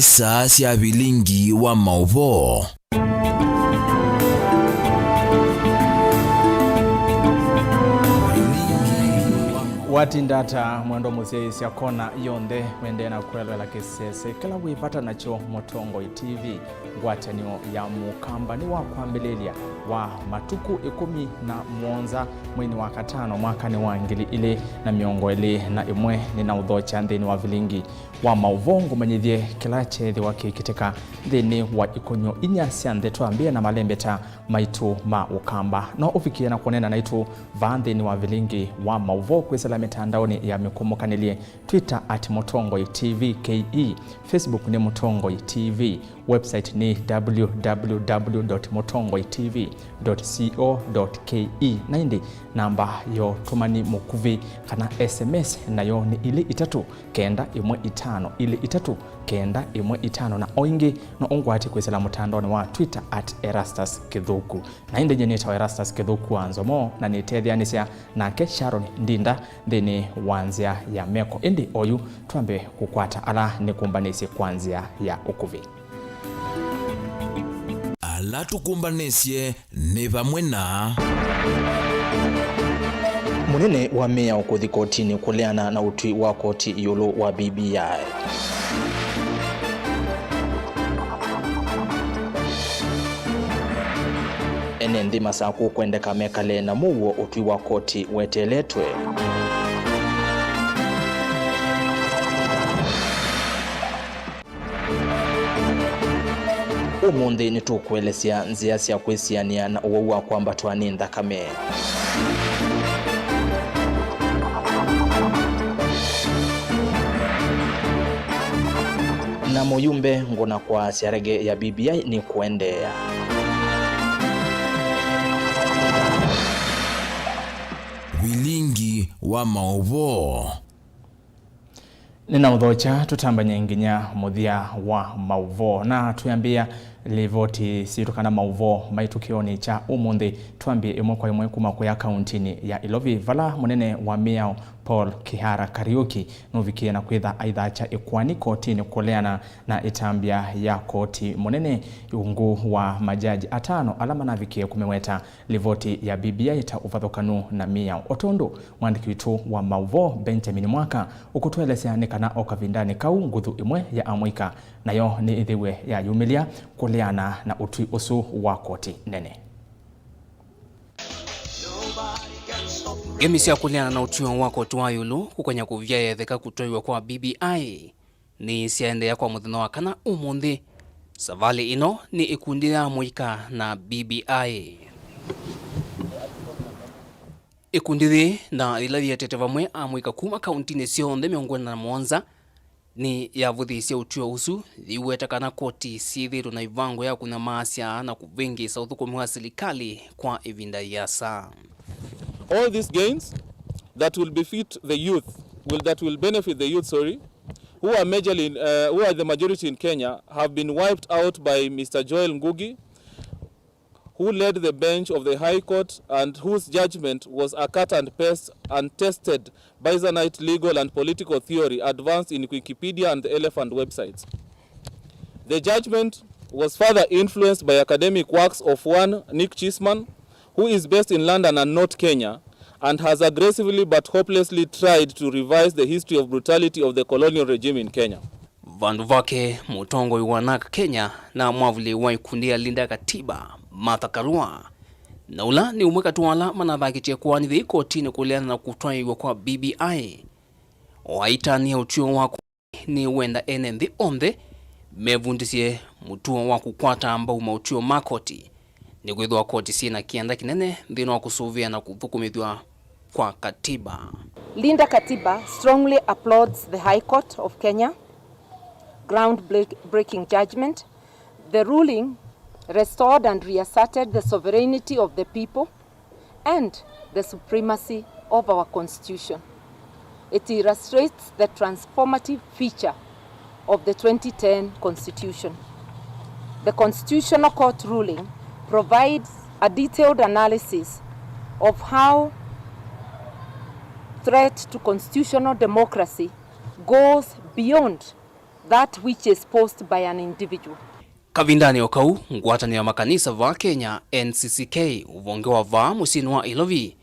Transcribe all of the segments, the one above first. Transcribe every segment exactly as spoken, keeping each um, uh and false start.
Saa sya vilingi wa maũvoo. Watinda ata, mwendwa mũsyaĩĩsya kona yonthe, wendee na kwelwela kĩsese kĩla wĩ vata nakyo Mũtongoi T V? Ngwatanĩo ya Mũkamba nĩ wa kwambĩlĩlya wa matukũ ĩkũmi na mũonza mweinĩ wa katano mwakanĩ wa ngili ilĩ na mĩongo ĩlĩ na ĩmwe. Nĩnaũthokya nthĩnĩ wa vilingi wa maũvoo ngũmanyĩthye kĩla kyeethĩwa kĩkĩtĩka nthĩnĩ wa ikũnyũ inya sya nthĩ, twambĩe na malembeta maitũ ma Ũkamba. No ũvikĩe na kũneena naitũ vaa nthĩnĩ wa vilingi wa maũvoo kwĩsĩla mĩtandaonĩ ya mĩkũmũkanĩlye, Twitter at Mũtongoi T V K E, Facebook nĩ Mũtongoi T V, website nĩ w w w dot mũtongoi t v dot c o dot k e, na ĩndĩ namba ya ũtũmani mũkuvĩ kana S M S nayo nĩ ilĩ itatũ kenda ĩmwe itano ilĩ itatũ kenda ĩmwe itano, na o ĩngĩ no ũngwate kwĩsĩla mũtandaonĩ wa Twitter at Erastus Kĩthũku. Na ĩndĩ nyie nĩtawa Erastus Kĩthũku wa Nzomo, na nĩtetheanĩsya nake Sharon Ndinda nthĩnĩ wa nzĩa ya meko. Ĩndĩ oyu twambe kũkwata ala nĩkũmbanĩsye kwa nzĩa ya ũkuvĩ. Ala tũkũmbanĩsye nĩ vamwe na. Mũnene wa mĩao kũthi kotinĩ kũleana na ũtwi wa koti ĩũlũ wa B B I. Ene nthĩ Masakũ kwendeka mekale na mũuo ũtwi wa koti weteeletwe. Ũmũnthĩ nĩtũkũelesya nzĩa sya kwĩsianĩa na ũwau wa kwambatwa nĩ nthakame. Na mũyumbe ngũna kwaasya rege ya B B I nĩ kũendeea. Vilingi wa maũvoo. Nĩnaũthokya, tũtambany'e nginya mũthya wa maũvoo, na twĩambĩĩa livoti sitũ kana maũvoo maitũ kĩonĩ kya ũmũnthĩ. Twambie ĩmwe kwa ĩmwe kuma kũya kauntinĩ ya Ilovi, vala mũnene wa mĩao Paul Kihara Kariuki nũvikie na kwĩtha aithacha ĩkoani kotinĩ kũleana na ĩtambya ya koti mũnene ungu wa majaji atano ala manavikie kũmĩweta livoti ya B B I ta ũvathũkanu na mĩao. O tondũ mwandĩki witũ wa maũvoo Benjamin Mwaka ũkũtũelesya nĩ kana o kavindanĩ kau nguthu ĩmwe ya amũika nayo nĩ ĩthĩwe yayumĩlya kũleana na ũtwi ũsu wa koti nene. Ngemi sya kũleana na ũtw'ĩo wa koti wa ĩũlũ kũkonya kũvyaĩetheka kũtwaiwa kwa B B I nĩsyaendeea kwa mũthenya wa kana ũmũnthĩ. Savalĩ ĩno nĩ ĩkundi ya amũika na B B I. Ĩkundi yĩĩ na yĩla yĩetete vamwe amũika kuma kauntinĩ syonthe mĩongo ĩna na mũonza nĩyavũthĩĩsye ũtw'ĩo ũsu, yĩiweta kana koti syĩthĩĩtwe na ĩvango ya kũnyamaasya na kũvĩngĩĩsa ũthũkũmi wa silikalĩ kwa ĩvinda yĩasa. All these gains that will befit the youth, will, that will benefit the youth, sorry, who are majorly in, uh, who are the majority in Kenya, have been wiped out by Mister Joel Ngugi, who led the bench of the High Court and whose judgment was a cut and paste, untested Bisonite legal and political theory advanced in Wikipedia and the Elephant websites. The judgment was further influenced by academic works of one Nick Cheesman, who is based in London and not Kenya, and has aggressively but hopelessly tried to revise the history of brutality of the colonial regime in Kenya. Vandũ vake, mũtongoi wa NARC Kenya na mwavuli wa ikundi ya Linda Katiba, Martha Karua, na ũla nĩ ũmwe katĩ wa ala manathakĩtye kũanĩthya ikotinĩ kũleana na kũtwaĩĩw'a kwa B B I, o aitanĩa ũtw'ĩo wa nĩwenda ene nthĩ onthe mevundĩsye mũtuo wa kũkwata mbau maũtw'ĩo ma koti, nĩkwĩthĩwa koti syĩ na kĩanda kĩnene nthĩnĩ wa kũsũvĩa na kũthũkũmĩthw'a kwa katiba. Linda Katiba strongly applauds the High Court of Kenya groundbreaking judgment. The ruling restored and reasserted the sovereignty of the people and the supremacy of our Constitution. It illustrates the transformative feature of the twenty ten Constitution. The Constitutional Court ruling provides a detailed analysis of how threat to constitutional democracy goes beyond That which is posted by an individual. Kavindanĩ o kau, ngwatanĩo ya makanisa vaa Kenya, N C C K, ũvonge wa vaa mũsyĩnĩ wa Ilovi,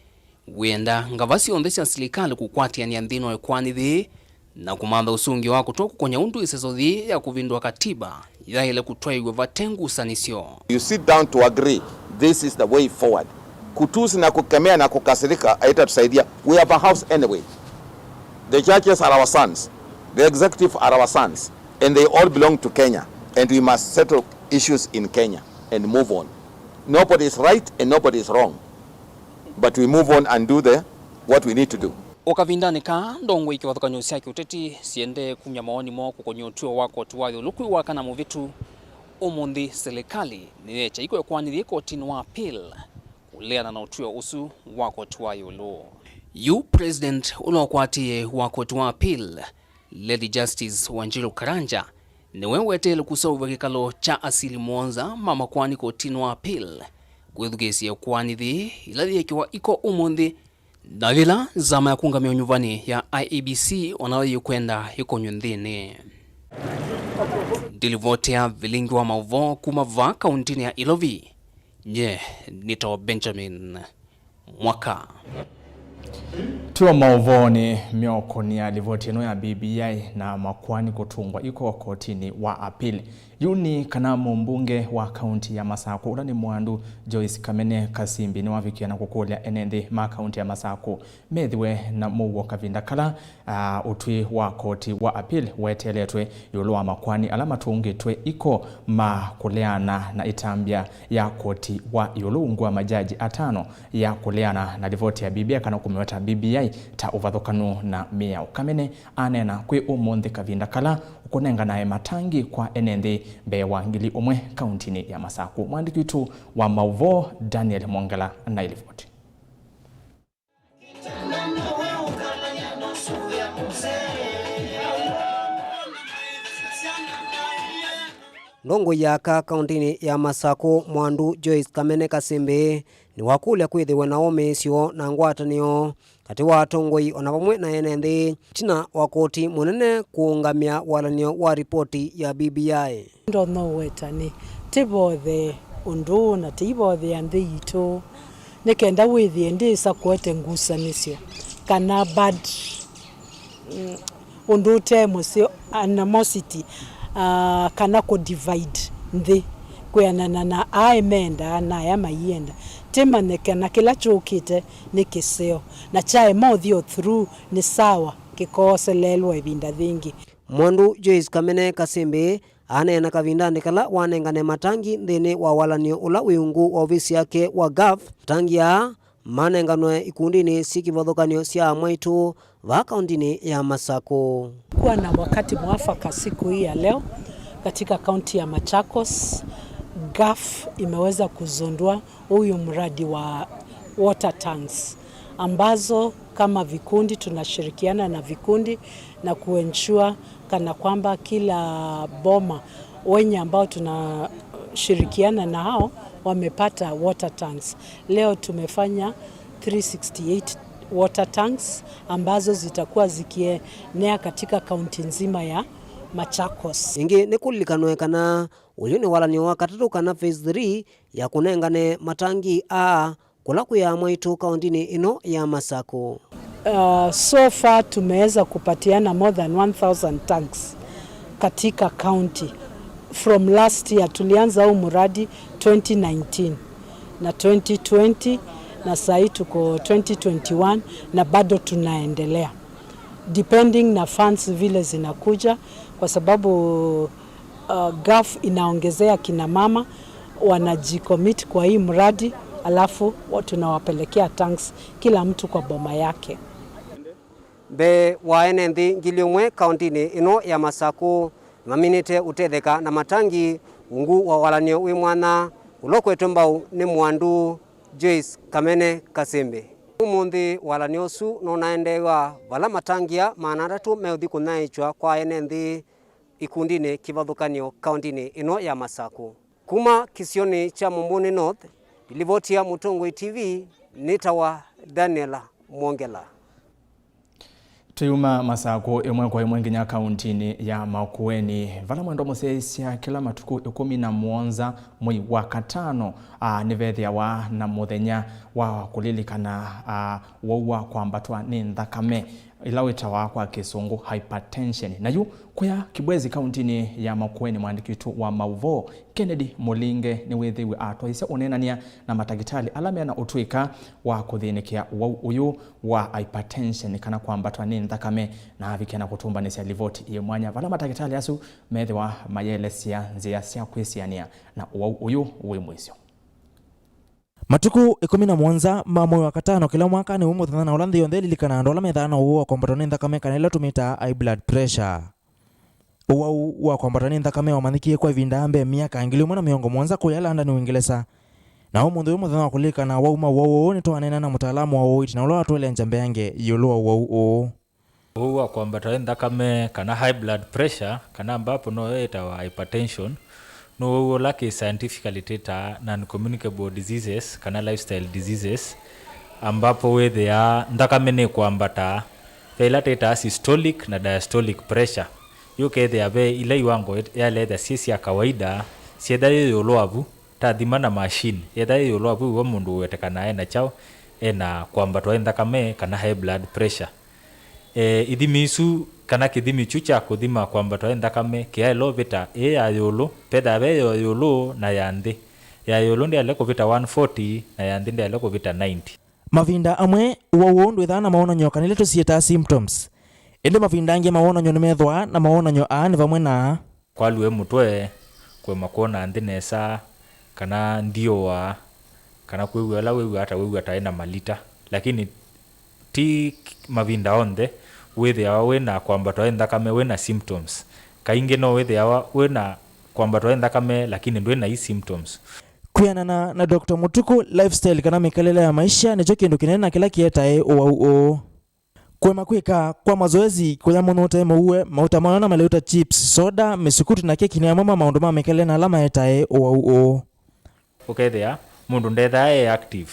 wĩenda ngava syonthe sya silikalĩ kũkwatĩanĩa nthĩnĩ wa ĩkoani yĩĩ na kũmantha ũsũngĩo wa kũtw'a kũkony'a ũndũ ĩseso yĩĩ ya kũvĩndũa katiba yaĩle kũtwaĩw'a vate ngusanĩsyo. You sit down to agree, this is the way forward. Kutusi na kukemea na kukasirika haitatusaidia. We have a house anyway. The churches are our sons. The executive are our sons. And they all belong to Kenya. And we must settle issues in Kenya and move on. Nobody is right and nobody is wrong. But we move on and do the, what we need to do. O kavindanĩ kaa, ndongoi kĩvathũkany'o sya kĩũteti siendee kumya mawoni moo kũkony'a ũtw'ĩo wa koti wa ĩũlũ kwĩ wakana mũvĩtu. Ũmũnthĩ silikalĩ nĩyeekya iko ĩkoani yĩĩ kotinĩ wa appeal kũleana na ũtw'ĩo ũsu wa koti wa ĩũlũ. Yu President ũla ũkwatĩĩe wa koti wa appeal, Lady Justice Wanjiru Karanja, nĩwe weteele kũseũvw'a kĩkalo kya asili mũonza ma makoani kotinĩ wa appeal kwĩthukĩĩsya ĩkoani yĩĩ ĩla yĩekĩwa iko ũmũnthĩ, na yĩla nzama ya kũngamĩa ũnyuvani ya I E B C o nayo yĩkwenda ĩkonywe nthĩnĩ. Ndilivoti ya vilingi wa maũvoo kuma vaa kauntinĩ ya Ilovi, nye nĩtawa Benjamin Mwaka. Twĩ o maũvoonĩ meũkũnĩa livoti ĩno ya B B I na makoani kũtũngwa iko kotinĩ wa appeal. Yu nĩ kana mũmbunge wa kaunti ya Masakũ, ũla nĩ Mwandu Joyce Kamene Kasimbi, nĩwavikie na kũkũlya ene nthĩ ma kaunti ya Masakũ methĩwe na mũuo kavinda kala, aa, ũtwi wa koti wa appeal weteeletwe ĩũlũ wa makoani ala matũngĩtwe iko ma kũleana na ĩtambya ya koti wa ĩũlũ ungu wa majaji atano ya kũleana na livoti ya B B I kana kũmĩweta B B I ta ũvathũkanu na mĩao. Kamene aneena kwĩ ũmũnthĩ kavinda kala ũkũnenganae matangi kwa ene nthĩ mbee wa ngili ũmwe kauntinĩ ya Masakũ. Mwandĩki witũ wa maũvoo Daniel Mwongela na ilivoti. Ndongoi ya aka kauntinĩ ya Masakũ, Mwandu Joyce Kamene Kasimbi, nĩwakũlya kwĩthĩwe na wũmĩĩsyo na ngwatanĩo katĩ wa atongoi o na vamwe na ene nthĩ, ĩtina wa koti mũnene kũũngamĩa walanĩo wa ripoti ya B B I. Ndonya ũweta nĩ tĩvothe ũndũ ũũ na tĩivothea nthĩ yitũ, nĩ kenda wĩthĩe ndĩsa kũete ngusanĩsyo kana bad, mm, ũndũ ũte mũseo, animosity, ah, kana kũ divide nthĩ kwĩanana na aĩ mendaa na aya maienda. Tĩmanye kana kĩla kyũkĩte nĩ kĩseo, na kyaema ũthi o through nĩ sawa, kĩkooseleelwa ĩvinda yĩngĩ. Mwandu Joyce Kamene Kasimbi aneena kavindanĩ kala wanengane matangi nthĩnĩ wa walanĩo ũla wĩ ungu wa ovisi yake wa gov. Matangi aa manenganwe ikundinĩ syĩ kĩvathũkany'o sya amwaitũ vaa kauntinĩ ya Masakũ. Kuwa na wakati mwafaka siku hii ya leo katika kaunti ya Machakos, gov imeweza kuzindua huyu mradi wa water tanks ambazo kama vikundi tunashirikiana na vikundi na kuensure kana kwamba kila boma wenye ambao tunashirikiana na hao wamepata water tanks. Leo tumefanya three sixty-eight water tanks ambazo zitakuwa zikienea katika kaunti nzima ya Machakos. Ĩngĩ nĩkũlilikanwe kana ũyũ nĩ walanĩo wa katatũ kana phase three ya kũnengane matangi aa kũla kwĩ amwaitũ kauntinĩ ĩno ya Masakũ. Uh, so far tumeweza kupatiana more than one thousand tanks katika county. From last year tulianza huu mradi twenty nineteen na twenty twenty, na sahi tuko twenty twenty-one na bado tunaendelea depending na funds vile zinakuja, kwa sababu uh, gov inaongezea kina mama wanajicommit kwa hii mradi, alafu wa- tunawapelekea tanks kila mtu kwa boma yake. Mbee wa ene nthĩ ngili ũmwe kauntinĩ ĩno ya Masakũ nĩmaminĩte ũtetheka na matangi ungu wa walanĩo wĩ mwanya ũla ũkwetwe mbau nĩ Mwandu Joyce Kamene Kasimbi. Ũmũnthĩ walanĩo ũsu nũnaendeew'a vala matangi aa maana atatũ meũthi kũnyaĩĩkya kwa ene nthĩ ikundinĩ kĩvathũkany'o kauntinĩ ĩno ya Masakũ. Kuma kĩsionĩ kya Mumbuni North, nĩlivotia Mũtongoi T V, nĩtawa Daniel Mwongela. Tũyuma Masakũ ĩmwe kwa ĩmwe nginya kauntinĩ ya Makueni, vala mwendwa mũsyaĩĩsya kĩla matukũ ĩkũmi na mũonza mwei wa katano, a, nĩvethĩawa na mũthenya wa kũlilikana, a, ũwau wa kwambatwa nĩ nthakame, ĩla wĩtawa kwa Kĩsũngũ hypertension. Na yu kũya Kibwezi kauntinĩ ya Makueni, mwandĩki witũ wa maũvoo Kennedy Mũlinge nĩwĩthĩiwe atwaĩĩsya ũneenany'a na matakĩtalĩ ala mena ũtw'ĩka wa kũthĩnĩkĩa ũwau ũyũ wa hypertension kana kwambatwa nĩ nthakame, na avikĩa na kũtũmbanĩsya livoti yĩ mwanya vala matakĩtalĩ asu methĩwa mayelesya nzĩa sya kwĩsianĩa na ũwau ũyũ wĩ mũisyo. Matukũ ĩkũmi na mũonza ma mwei wa katano kĩla mwaka nĩw'o mũthenya na ũla nthĩ yonthe ĩlilikanaa andũ ala methaa na ũwau wa kwambatwa nĩ nthakame, kana ĩla tũmĩtaa high blood pressure. Ũwau wa kwambatwa nĩ nthakame wamanyĩkie kwa ĩvinda ya mbee myaka ngili ĩmwe na mĩongo mũonza kũya London, Ũingelesa. Na ũmũnthĩ ũyũ mũthenya wa kũlilikana ũwau ma ũwau ũũ, nĩtwaneena na mũtaalamu wa ũiiti na ũla watũelengya mbeange ĩũlũ wa ũwau ũũ. Ũwau wa kwambatwa nĩ nthakame, kana high blood pressure, kana ambapo noyo ĩtawa hypertension, nĩ ũwau ũla kĩ scientifically twĩtaa non-communicable diseases kana lifestyle diseases, ambapo wĩthĩaa nthakame nĩkwambata ve ila twĩtaa systolic na diastolic pressure. Yu ũkethĩa ve ila iwango yaletha syĩ sya kawaida, syetha yĩ ĩũlũ wa vu, tathima na machine, yetha yĩ ĩũlũ wa vu, wĩw'a mũndũ ũwetekanaa ena kyaũ, ena kwambatwa nĩ nthakame kana high blood pressure. E, ithimi isu kana kĩthimi kyu kya kũthima kwambatwa nĩ nthakame kĩaĩle ũvĩta ĩĩ ya ĩũlũ, vethaa ve ya ĩũlũ na ya nthĩ. Ya ĩũlũ ndyaĩle kũvĩta one forty na ya nthĩ ndyaĩle kũvĩta ninety. Mavinda amwe, ũwau ũũ ndwĩthaa na mawonany'o kana ila tũsyĩtaa symptoms. Ĩndĩ mavinda angĩ mawonany'o nĩmethĩwa, na mawonany'o aa nĩ vamwe na. Kwalw'e mũtwe, kũema kwona nthĩ nesa, kana ndiũa, kana kwĩw'a ĩla wĩw'aa ta wĩw'a ta ĩna malita. Lakini ti mavinda onthe wĩthĩawa wĩna kwambatwa nĩ nthakame wĩna symptoms. Kaingĩ no wĩthĩawa wĩna kwambatwa nĩ nthakame lakini ndwĩ na i symptoms. Kwĩanana na Doctor Mũtukũ, lifestyle kana mĩkalĩle ya maisha nĩkyo kĩndũ kĩnene na kĩla kĩetae ũwau ũũ. Kũema kwĩka kwa mazoezi, kũya mũno ũte mũue, mauta manene na malĩu ta chips, soda, mĩsukuti na keki nĩ amwe ma maũndũ ma mĩkalĩle na ala maetae ũwau ũũ. Ũkethĩa mũndũ ndethaa e active,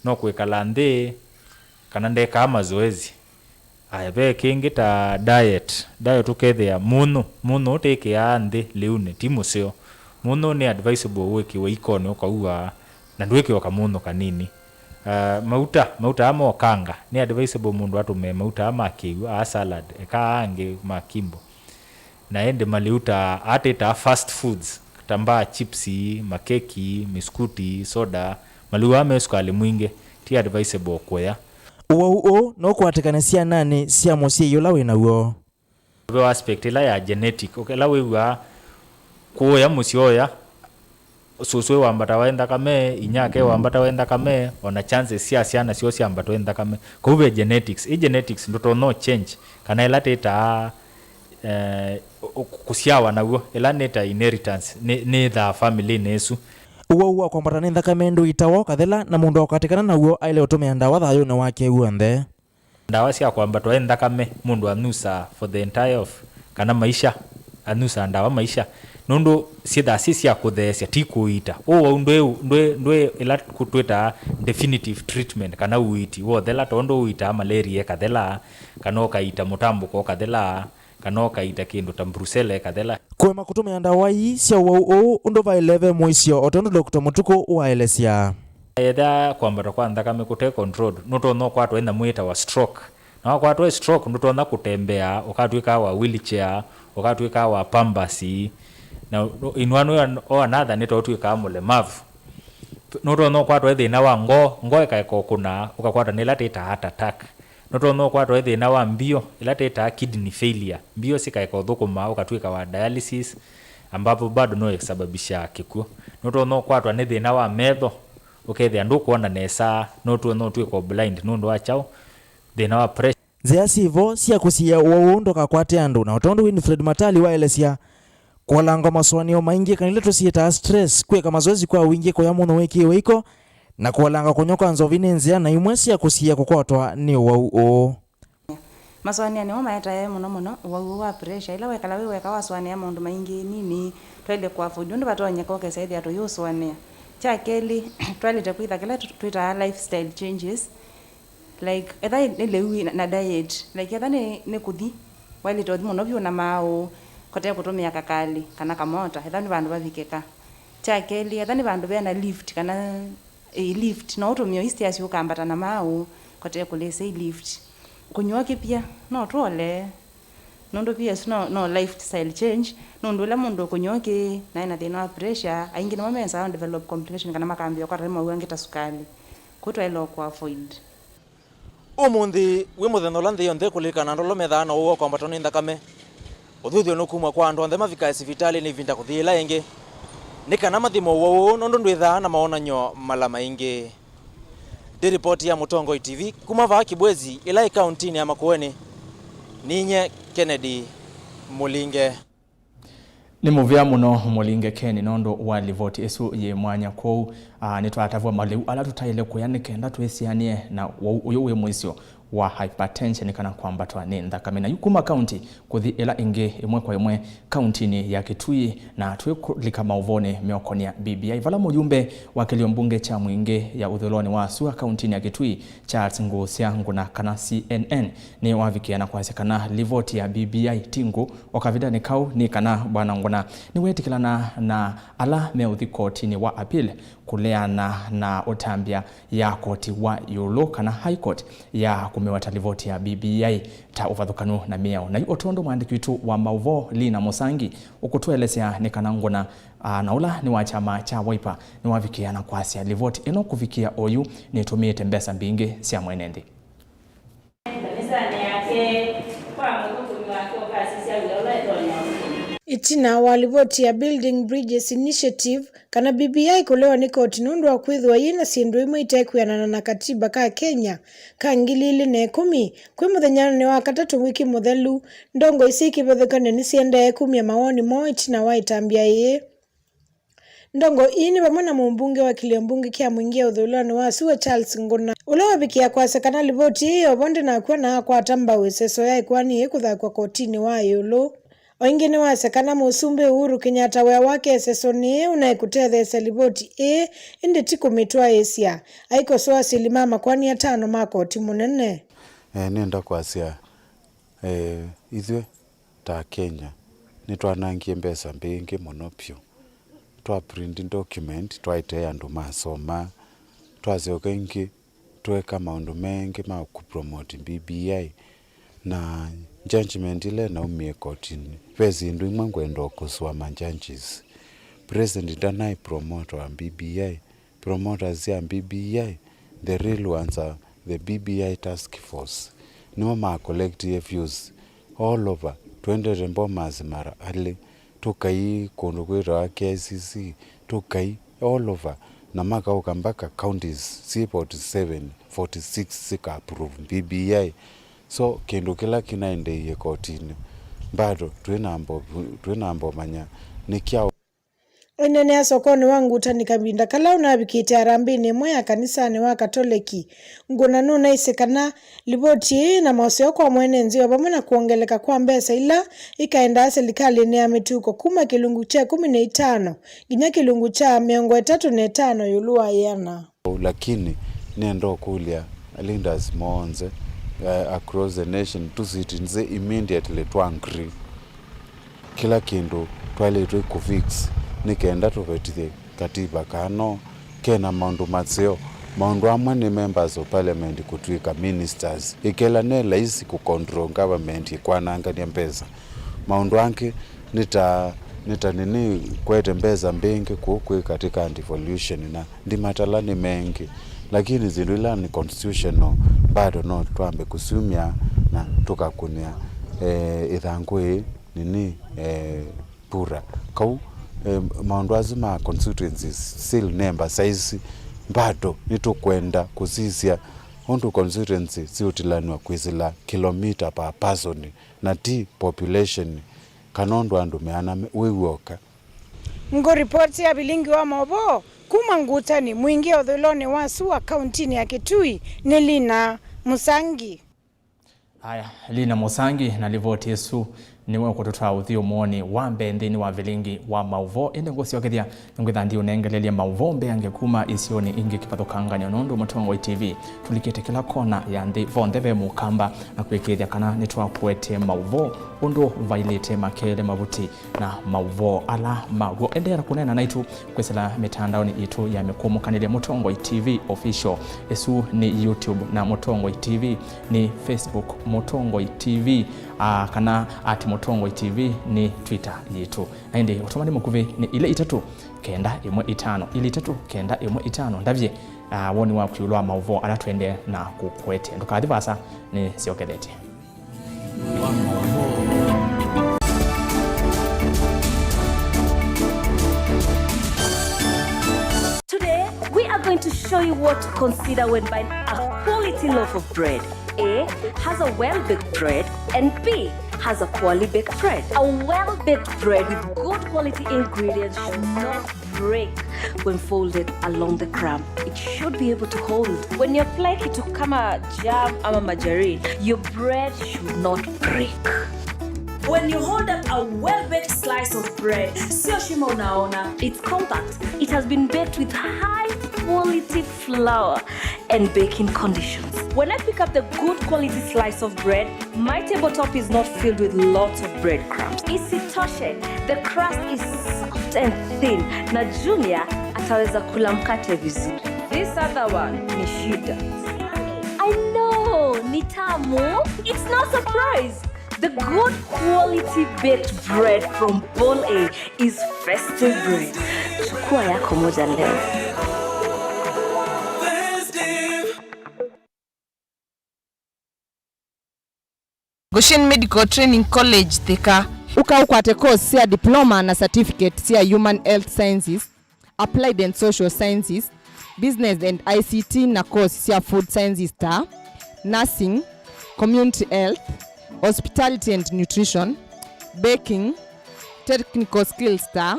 no kwĩkala nthĩ kana ndekaa mazoezi. Aya, ve kĩngĩ ta diet. Diet ũkethĩa mũnyũ, mũnyũ ũtĩkĩaa nthĩ lĩunĩ, ti mũseo. Mũnyũ nĩ advisable wĩkĩwe ikonĩ ũkaua, na ndwĩkĩwa kamũnyũ kanini. Ah, mauta, mauta aa mokanga, nĩ advisable mũndũ atũmĩe mauta aa ma kĩw'ũ, aa salad, eka aa angĩ ma kimbo. Na ĩndĩ malĩu ta aa twĩtaa fast foods, ta mbaa, chips, makeki, misukuti, soda, malĩu aa me sukalĩ mwingĩ, ti advisable kũya. Ũwau ũũ no ũkwatĩkane syananĩ sya mũsyai ũla wĩ naw'o. Ve aspect ĩla ya genetic, ũke-, ĩla wĩw'aa kũũya mũsyĩ ũya, sũsũ e wambata wa nthakame, inyake e wambata wa nthakame, ona chances sya syana syoo syambatwa nĩ nthakame. Kwoou ve genetics. Ĩ genetics ndũtonya ũ change, kana ĩla twĩtaa, eh, ũ-, ũ-, kũsyawa naw'o, ĩla nĩ ta inheritance, nĩ, nĩthaa family-nĩ ĩsu. Ũwau wa kwambatwa nĩ nthakame ndũitawa o kathela, na mũndũ ũkwatĩkana naw'o aĩle ũtũmĩa ndawa thayũnĩ wake w'onthe. Ndawa sya kwambatwa nĩ nthakame, mũndũ anyusaa for the entire of, kana maisha, anyusaa ndawa maisha, nũndũ syĩthaa syĩ sya kũtheesya, ti kũiita. Ũwau ndwĩ, ndwĩ, ndwĩ ĩla kũ-, twĩtaa definitive treatment, kana ũiiti wothela, tondũ ũiitaa malaria ĩkathela, kana ũkaiita mũtambũko ũkathela, kana ũkaiita kĩndũ ta brucella ĩkathela. Kũema kũtũmĩa ndawa ii sya ũwau ũũ ũndũ vaĩle ve mũisyo, o tondũ Doctor Mũtukũ waelesya. Ethĩwa kwambatwa kwa nthakame kũte controlled, nũtonya ũkwatwa nĩ nyamũ yĩtawa stroke. Na wakwatwa nĩ stroke, ndũtonya kũtembea, ũkatw'ĩka wa wheelchair, ũkatw'ĩka wa pampers. Na in one way or another, nĩtũtw'ĩkaa mũlemavu. Nũtonya ũkwatwa nĩ thĩna wa ngoo, ngoo ĩkaeka ũkũna, ũkakwatwa nĩ ĩla twĩtaa heart attack. Nũtonya ũkwatwa nĩ thĩna wa mbio, ĩla twĩtaa kidney failure. Mbio sikaeka ũthũkũma, ũkatw'ĩka wa dialysis, ambapo bado no ĩsababisha kĩkw'ũ. Nũtonya ũkwatwa nĩ thĩna wa metho, ũkethĩa ndũkwona nesa, nũtonya ũtw'ĩka blind nũndũ wa kyaũ? Thĩna wa pressure. Nzĩa syĩ vo sya kũsiĩĩa ũwau ũũ ndũkakwate andũ, na o tondũ Winfred Matali waelesya, kũolanga masũanĩo maingĩ, kana ila tũsyĩtaa stress, kwĩka mazoezi kwa wingĩ, kũya mũno wĩkĩĩwe iko, na kũolanga kũnywa kwa nzovi nĩ nzĩa na imwe sya kũsiĩĩa kũkwatwa nĩ ũwau ũũ. Masũanĩo nĩmo maetae mũno mũno ũwau ũũ wa pressure. Ĩla wekala wĩ weka wasũanĩa maũndũ maingĩ nini, twaĩle kũ afford ũndũ vatonyeka ũkesa ĩthĩa tũyĩũsũanĩa. Kya kelĩ, twaĩlĩte kwĩtha kĩla tũ-, twĩtaa lifestyle changes. Like, etha nĩ lĩu na, na diet, like, etha nĩ, nĩ kũthi, waĩlĩte ũthi mũno vyũ na maaũ, kote kũtũmĩa kakalĩ kana kamota, etha nĩ vandũ vavikĩka. Kya kelĩ, etha nĩ vandũ vena lift kana, eh, lift, no ũtũmĩe stairs ũkambata na maaũ, kote kũlĩsya lift. Kũnywa kĩpia, no tũole. Nũndũ pia ĩsu no, no lifestyle change, nũndũ ũla mũndũ ũkũnywa ũkĩ na ena thĩna wa pressure, aingĩ nĩmo mensaa develop complication kana makambĩĩa kwata mawau angĩ ta sukali. Kwoou twaĩle kũ avoid. Ũmũnthĩ wĩ mũthenya ũla nthĩ yonthe ĩkũlĩka na andũ ala methaa na ũwau wa kwambatwa nĩ nthakame. Ũthuthyo nũkumw'a kwa andũ onthe mavikae sivitalĩ nĩ ĩvinda kũthi ĩla ĩngĩ, nĩ kana mathimwe ũwau ũũ, nũndũ ndwĩthaa na mawonany'o mala maingĩ. Ndĩ ripoti ya Mũtongoi T V kuma vaa Kibwezi, ĩla ĩ kauntinĩ ya Makueni, ninyie Kennedy Mũlinge. Nĩ mũvea mũno Mũlinge Ken nũndũ wa livoti ĩsu yĩ mwanya kwoou. Aa, nĩtwatavw'a malĩu ala tũtaĩle kũya nĩ kenda twĩsianĩe na ũwau ũyũ wĩ mũisyo wa hypertension kana kwambatwa nĩ nthakame. Na yu kuma kaunti kũthi ĩla ĩngĩ ĩmwe kwa ĩmwe kauntinĩ ya Kitui, na twĩkũlika maũvoonĩ meũkonĩa B B I, vala mũyumbe wa kĩlio mbunge kya Mwingĩ ya ũthũĩlonĩ wa sua kauntinĩ ya Kitui, Charles Ngũsya Ngũna kana C N N, nĩwavikĩa na kwasya kana livoti ya B B I ti ngũ. O kavindanĩ kau nĩ kana Bwana Ngũna nĩwetĩkĩlana na ala meũthi kotinĩ wa appeal kũleana na ũtambya ya koti wa ĩũlũ kana High Court ya kũmĩweta livoti ya B B I ta ũvathũkanu na mĩao. Na yu o tondũ mwandĩki witũ wa maũvoo Lina Mũsangi ũkũtũelesya nĩ kana Ngũna, a, na ũla nĩ wa kyama kya Wiper nĩwavikĩa na kwasya livoti ĩno kũvikĩa oyu nĩtũmĩĩte mbesa mbingĩ sya mwene nthĩ. Ĩkanĩsanĩ yake kwa mũthũkũmi wake ũkasisya wĩa ũla ĩtonya ũsũngĩa. Ĩtina wa livoti ya Building Bridges Initiative kana B B I kũlewa nĩ koti nũndũ wa kwĩthĩwa yĩ na syĩndũ imwe itekwĩanana na katiba ka Kenya ka ngili ilĩ na ĩkũmi, kwĩ mũthenyanĩ wa katatũ wiki mũthelu, ndongoi syĩ kĩvathũkany'o nĩsiendee kumya mawoni moo ĩtina wa ĩtambya yĩĩ. Ndongoi ii nĩ vamwe na mũmbunge wa kĩlio mbunge kya Mwingĩ ya ũthũĩlonĩ wa sua Charles Ngũna, ũla wavikĩa kwasya kana livoti ĩĩ yovo ndĩnakw'a na akwata mbau ĩseso ya ĩkoani ĩĩ kũthakw'a kotinĩ wa ĩũlũ. O ĩngĩ nĩwasya kana Mũsumbĩ Uhuru Kenyatta wĩa wake ĩsesonĩ ĩĩ ũnaĩ kũtetheesya livoti ĩĩ, ĩndĩ ti kũmĩtwaĩĩsya, aikosoa asili ma makoani atano ma koti mũnene. Eh, nĩenda kwasya, eh, ithyĩ ta Akenya nĩtwanangie mbesa mbingĩ mũno vyũ. Twa print document, twaĩtee andũ masoma, twasyoka ĩngĩ tweka maũndũ mengĩ ma kũ promote B B I, na judgment ĩla ĩnaumie kotinĩ, ve syĩndũ imwe ngwenda ũkosoa ma judges. President ndanaĩ promote wa B B I, promoters sya B B I, the real ones are the B B I task force. Nĩmo ma collect views all over, twendete Bomas mara alĩ, tũkai kũndũ kwĩtawa K I C C, tũkai all over, na makaũka mpaka counties syĩ forty seven, forty six sika approve B B I. So kĩndũ kĩla kĩnaendeeie kotinĩ, bado twĩnambo, twĩnambomanya nĩ kyaũ. Aineenea sokonĩ wa Ngutani kavinda kala ũnavikĩte harambĩnĩ ĩmwe ya kanisanĩ wa Katoleki, Ngũna nũnaisye kana livoti ĩĩ na moseo kwa mwene nzĩ o vamwe na kwongeleka kwa mbesa ila ikaendaa silikalĩnĩ ya mĩtuko kuma kĩlungu kya ĩkũmi na itano nginya kĩlungu kya mĩongo ĩtatũ na ĩtano ĩũlũ wa ĩana. Lakini nĩenda ũkũlya leaders monthe, eh, across the nation, tũsitĩnze immediately twa agree kĩla kĩndũ twaĩlĩtwe kũ fix nĩ kenda tũvetithye katiba kana no kena maũndũ maseo. Maũndũ amwe nĩ members of parliament kũtw'ĩka ministers, ĩkela ne laisi kũ control government ĩkwanangany'a mbesa. Maũndũ angĩ nĩ ta, nĩ ta nini kwete mbesa mbingĩ kũu kwĩ katika devolution na ndimatala nĩ mengĩ, lakini syĩndũ ila nĩ constitutional bado no twambe kũsyumya na tũkakũnĩa, eh, ĩthangũ ĩĩ nini, eh, kura. Kau, eh, maũndũ asu ma constituencies still nemba saisi bado nĩtũkwenda kũsisya ũndũ constituency siũtilanw'a kwĩsĩla kilomita per person na ti population, kana ũndũ andũ meana me-, wĩ w'oka. Ngũ ripoti ya vilingi wa maũvoo kuma Ngutani, Mwingĩ ũthũĩlonĩ wa sua kauntinĩ ya Kitui, nĩ Lina Mũsangi. Aya, Lina Mũsangi na livoti ĩsu. Nĩwe ũkũtũtwaa ũthyũmũonĩ wa mbee nthĩnĩ wa vilingi wa maũvoo, ĩndĩ ngũsyokethya nĩngwĩtha ndiũnengelelye maũvoo mbeange kuma isionĩ ingĩ kĩvathũkangany'o, nũndũ Mũtongoi T V tũlikĩte kĩla kona ya nthĩ vonthe ve mũkamba, na kwĩkĩĩthya kana nĩtwakũetee maũvoo ũndũ vailĩte makeele mavuti na maũvoo ala maw'o. Endeea kũneena naitũ kwĩsĩla mĩtandaonĩ yitũ ya mĩkũmũkanĩlye, Mũtongoi T V Official. Ĩsu nĩ YouTube na Mũtongoi T V, nĩ Facebook Mũtongoi T V, ah, kana at Mũtongoi T V nĩ Twitter yitũ. Na ĩndĩ ũtũmani mũkuvĩ nĩ ilĩ itatũ kenda ĩmwe itano, ilĩ itatũ kenda ĩmwe itano. Ndavye, ah, woni waku ĩũlũ wa maũvoo ala tũendee na kũkũetee. Ndũkathi vaasa, nĩsyokethetye. Today, we are going to show you what to consider when buying a quality loaf of bread. A has a well-baked bread and B has a poorly baked bread. A well-baked bread with good quality ingredients should not break when folded along the crumb. It should be able to hold. When you apply kitu kama jam ama margarine, your bread should not break. When you hold up a well-baked slice of bread, sio shimo unaona. It's compact. It has been baked with high quality flour and baking conditions. When I pick up the good quality slice of bread, my tabletop is not filled with lots of breadcrumbs. Isitoshe, the crust is soft and thin, na Junior ataweza kula mkate vizuri. This other one ni shida. I know, ni tamu. It's no surprise. The good quality baked bread from Bol A is festive bread. Chukua yako moja leo. Goshen Medical Training College, Thika. Ũka ũkwate course sya diploma na certificate sya Human Health Sciences, Applied and Social Sciences, Business and I C T na course sya Food Sciences ta Nursing, Community Health, Hospitality and Nutrition, Baking, Technical Skills ta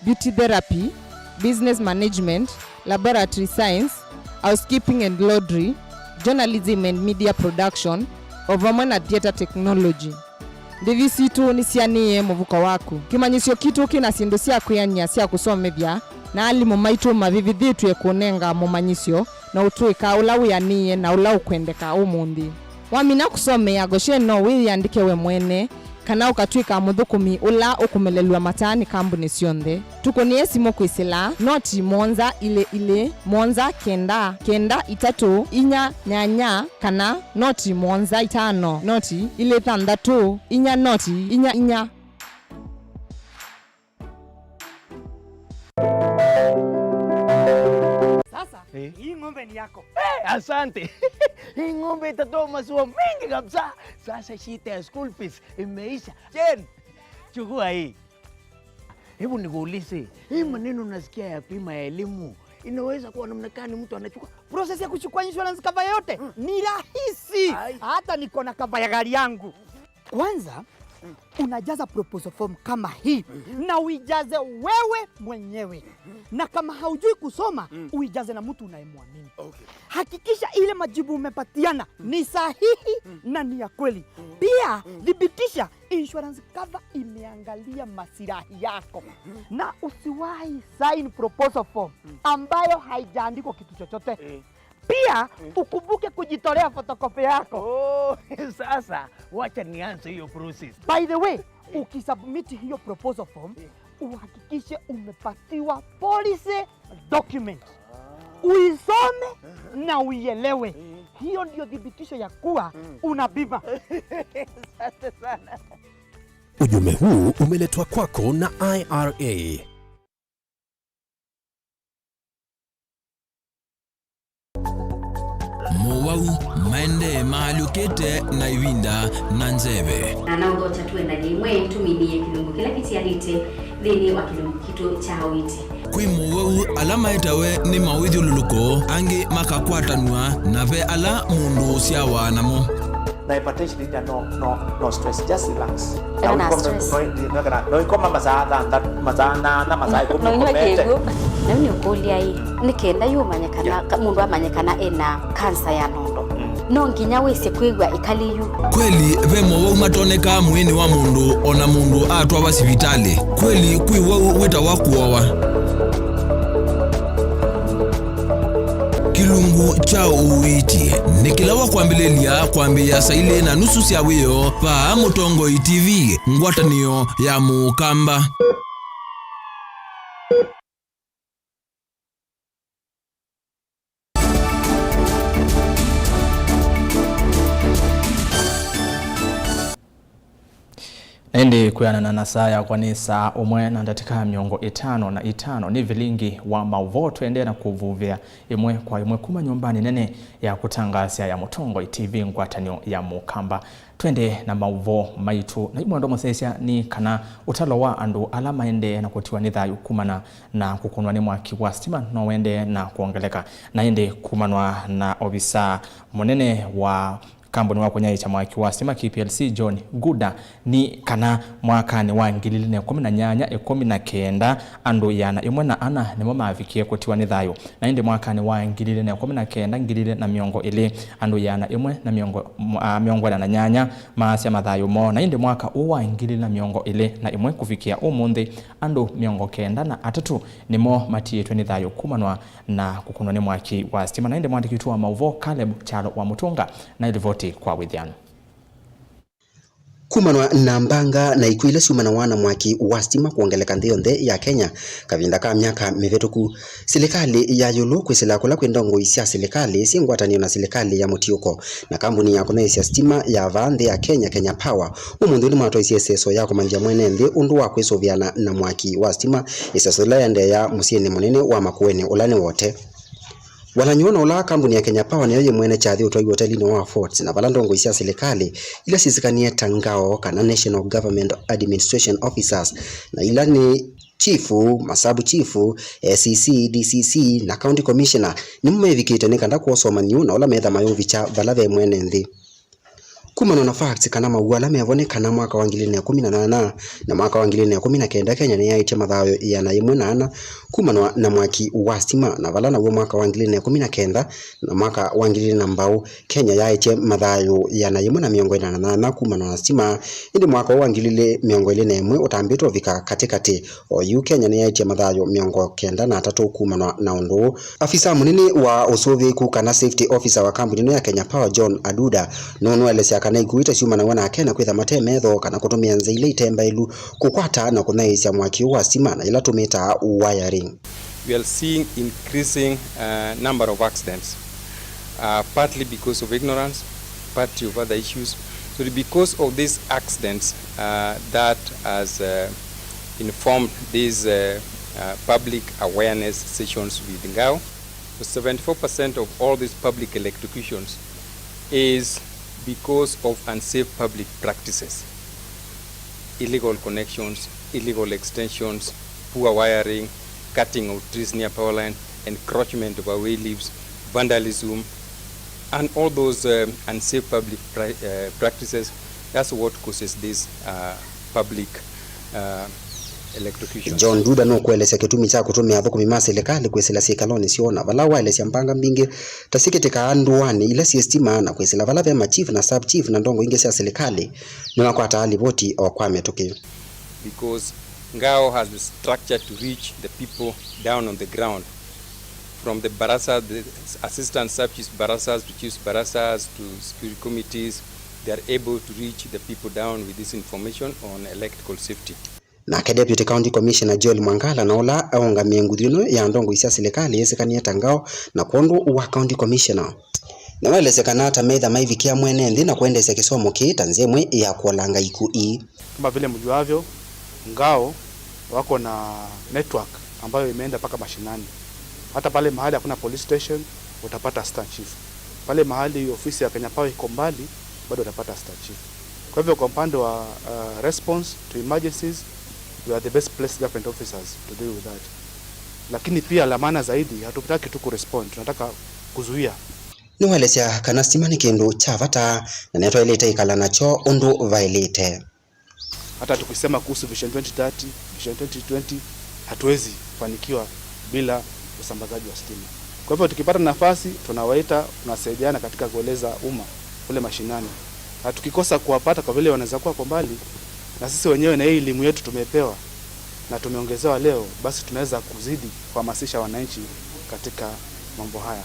Beauty Therapy, Business Management, Laboratory Science, Housekeeping and Laundry, Journalism and Media Production, o vamwe na Theatre Technology. Ndĩvi sitũ nĩsianĩĩe mũvuko waku. Kĩmanyĩsyo kitũ kĩ na syĩndũ sya kwĩanĩa sya kũsomethya, na alimũ maitũ mavĩvĩthĩtw'e kũnenga mũmanyĩsyo na ũtũĩka ũla wĩanĩĩe na ũla ũkwendeka ũmũnthĩ. Wamina kũsomea Goshen, no wĩyĩandĩke we mwene, kana ũkatw'ĩka mũthũkũmi ũla ũkũmelelw'a mataa nĩ kambunĩ syonthe. Tũkũnĩe simũ kwĩsĩla noti mũonza ilĩ ilĩ mũonza kenda kenda itatũ inya nyanya, kana noti mũonza itano noti ilĩ thanthatũ inya noti inya inya. Sasa, eh, hii ng'ombe ni yako. Eh, asante. Hii ng'ombe itatoa maziwa mengi kabisa. Sasa shida ya school fees imeisha. Jen, chukua hii. Hebu nikuulize, hii maneno nasikia ya bima ya elimu, inaweza kuwa namna gani mtu anachukua? Process ya kuchukua insurance cover yote ni rahisi. Ai. Hata niko na cover ya gari yangu. Kwanza, unajaza proposal form kama hii, na uijaze wewe mwenyewe. Na kama haujui kusoma, uijaze na mtu unayemwamini. Okay. Hakikisha ile majibu umepatiana ni sahihi na ni ya kweli. Pia, thibitisha insurance cover imeangalia masilahi yako. Na usiwahi sign proposal form ambayo haijaandikwa kitu chochote. Eh. Pia, ukumbuke kujitolea photocopy yako. Oh, sasa, wacha nianze hiyo process. By the way, ukisubmit hiyo proposal form, uhakikishe umepatiwa policy document. Uisome na uielewe. Hiyo ndio thibitisho ya kuwa una bima. Asante sana. Ujumbe huu umeletwa kwako na I R A. Mowau maendee maalyũkĩte na ĩvinda na nzeve. Na naũthokya tũendany'e imwe tũminĩe kĩlungu kĩla kĩtialĩte nthĩnĩ wa kĩlungu kitũ kya ũiiti. Kwĩ mowau ala maetawe nĩ mawĩthyũlũlũko, angĩ makakwatanw'a, na ve ala mũndũ ũsyawa namo. Na hypertension ĩna no, no, no stress, just relax. Ena na stress. No, no, no, no, no, ikoma masaa thanthatũ, masaa nana, masaa ĩkũmi. No inywe ũkomete. Kĩw'ũ. Na yu nĩ ũkũlya ĩ, nĩ kenda yu ũmanye kana, yeah, ka-, mũndũ amanye kana ena kansa ya nondo. Mm. No nginya wĩsĩ kwĩw'a ĩkalĩ yu. Kweli ve mowau matonekaa mwĩĩnĩ wa mũndũ o na mũndũ atwawa sivitalĩ? Kweli kwĩ wau wĩtawa kũowa? Kĩlungu kya ũiiti nĩ kĩla wa kwambĩlĩlya kwambĩĩa saa ilĩ na nusu sya wĩoo vaa Mũtongoi T V, ngwatanĩo ya Mũkamba. Na ĩndĩ kwĩanana na saa yakwa nĩ saa ũmwe na ndatĩka mĩongo ĩtano na itano, nĩ vilingi wa maũvoo tũendee na kũvuvĩa ĩmwe kwa ĩmwe kuma nyũmbanĩ nene ya kũtangaasya ya Mũtongoi T V, ngwatanĩo ya Mũkamba. Twende na maũvoo maitũ. Na imwendo mũsyaĩĩsya nĩ kana ũtalo wa andũ ala maendee na kũtiwa nĩ thayũ kumana na kũkũnwa nĩ mwaki wa sitima no wendee na kwongeleka. Na ĩndĩ kumanwa na ovisa mũnene wa kambuni wa kũnyaĩĩkya mwaki wa sitima K P L C, John Guda, nĩ kana mwakanĩ wa ngili ilĩ na ĩkũmi na nyanya, ĩkũmi na kenda, andũ ĩana ĩmwe na ana nĩmo mavikie kũtiwa nĩ thayũ. Na ĩndĩ mwakanĩ wa ngili ilĩ na ĩkũmi na kenda, ngili ilĩ na mĩongo ĩlĩ, andũ ĩana ĩmwe na mĩongo, ah, mĩongo ĩna na nyanya maasya mathayũ moo. Na ĩndĩ mwaka ũũ wa ngili ilĩ na mĩongo ĩlĩ na ĩmwe kũvikĩa ũmũnthĩ, andũ mĩongo kenda na atatũ nĩmo matiĩtwe nĩ thayũ kumanwa na kũkũnwa nĩ mwaki wa sitima. Na ĩndĩ mwandĩki witũ wa maũvoo Caleb Kyalo wa Mũtũnga na ĩlivoti kwa wĩthĩano. Kumanwa na mbanga na ikw'ũ ila syumanawa na mwaki wa sitima kwongeleka nthĩ yonthe ya Kenya kavinda ka myaka mĩvĩtũku, silikalĩ ya ĩũlũ kwĩsĩla kũla kwĩ ndongoi sya silikalĩ syĩ ngwatanĩo na silikalĩ ya mũtiũko na kambuni ya kũnyaĩĩsya sitima ya vaa nthĩ ya Kenya, Kenya Power, ũmũnthĩ nĩmatwaisye ĩseso ya kũmanyĩthya mwene nthĩ ũndũ wa kwĩsũvĩana na mwaki wa sitima, ĩseso ĩla yaendeea mũsyĩnĩ mũnene wa Makueni ũla nĩ Wote. Walany'o na ũla kambuni ya Kenya Power nĩyo yĩ mwene kyathĩ ũtwai ũtelinĩ wa Forts, na vala ndongoi sya silikalĩ ila syĩsĩkanie ta ngao kana National Government Administration Officers, na ila nĩ chifu, masabu chifu, A C C, D C C, na county commissioner nĩmo mevikĩte nĩ kanda kwosa ũmanyi na ũla metha mayũvikya vala ve mwene nthĩ. Kumana na facts kana mawau ala mevo nĩ kana mwaka wa ngili ilĩ na ĩkũmi na nyanya na mwaka wa ngili ilĩ na ĩkũmi na kenda, Kenya nĩyaĩtye mathayũ ĩana yĩmwe na ana kumana na mwaki wa sitima, na vala naw'o mwaka wa ngili ilĩ na ĩkũmi na kenda na mwaka wa ngili ilĩ na mbaũ, Kenya yaĩtye mathayũ ĩana yĩmwe na mĩongo ĩna na nyanya kumana na sitima. Ĩndĩ mwaka ũũ wa ngili ilĩ mĩongo ĩlĩ na ĩmwe ũtambĩte ũvika katĩkatĩ, o yu Kenya nĩyaĩtye mathayũ mĩongo kenda na atatũ kumana na ũndũ ũũ. Afisa mũnene wa ũsũvĩĩku kana safety officer wa kambuni ĩno ya Kenya Power, John Aduda, nũnũelesya kana ikw'ũ ita syumanaw'a na Akenya kwĩtha mate metho kana kũtũmĩa nzĩa ila ite mbaĩlu kũkwata na kũnyaĩĩsya mwaki ũũ wa sitima na ila tũmĩtaa wiring. We are seeing increasing, uh, number of accidents, uh, partly because of ignorance, partly of other issues. So because of these accidents, uh, that has, uh, informed these, uh, uh, public awareness sessions with Ngao. So seventy-four percent of all these public electrocutions is because of unsafe public practices, illegal connections, illegal extensions, poor wiring, cutting of trees near power line, encroachment of away leaves, vandalism, and all those, um, unsafe public pri-, uh, practices. That's what causes this, uh, public, uh, electrocution. John Duda nũkũelesya kĩtumi kya kũtũmĩa athũkũmi ma silikalĩ kwĩsĩla syĩkalonĩ syoo, na vala waelesya mbanga mbingĩ ta syĩkĩtĩkaa ndũanĩ ila syĩ sitima na kwĩsĩla vala ve machief na sub chief na ndongo ingĩ sya silikalĩ nĩmakwataa livoti o kwa mĩtũkĩ. Because Ngao has the structure to reach the people down on the ground. From the barasa, the assistant sub chiefs barasas to chiefs barasas to security committees, they are able to reach the people down with this information on electrical safety. Nake Deputy County Commissioner Joel Mwangala, na ũla aũngamĩe nguthu ĩno ya ndongoi sya silikalĩ yĩsĩkanĩe ta Ngao na kwondũ wa County Commissioner, nĩwaelesya kana ta metha maivikĩa mwene nthĩ na kũendeesya kĩsomo kĩĩ ta nzĩa ĩmwe ya kũolanga ikw'ũ ii. Kama vile mjuavyo, Ngao wako na network ambayo imeenda mpaka mashinani. Hata pale mahali hakuna police station, utapata assistant chief. Pale mahali ofisi ya Kenya Power iko mbali, bado utapata assistant chief. Kwa hivyo, kwa upande wa, uh, response to emergencies, we are the best placed government officers to deal with that. Lakini pia la maana zaidi, hatutaki tu kurespond, tunataka kuzuia. Nĩwaelesya kana sitima nĩ kĩndũ kya vata na nĩtwaĩlĩte ĩkala nakyo ũndũ vaĩlĩte. Hata tukisema kuhusu Vision twenty thirty, Vision twenty twenty, hatuwezi fanikiwa bila usambazaji wa stima. Kwa hivyo tukipata nafasi, tunawaita, tunasaidiana katika kueleza umma kule mashinani. Na tukikosa kuwapata kwa vile wanaweza kuwa kwa mbali, na sisi wenyewe na hii elimu yetu tumepewa na tumeongezewa leo, basi tunaweza kuzidi kuhamasisha wananchi katika mambo haya.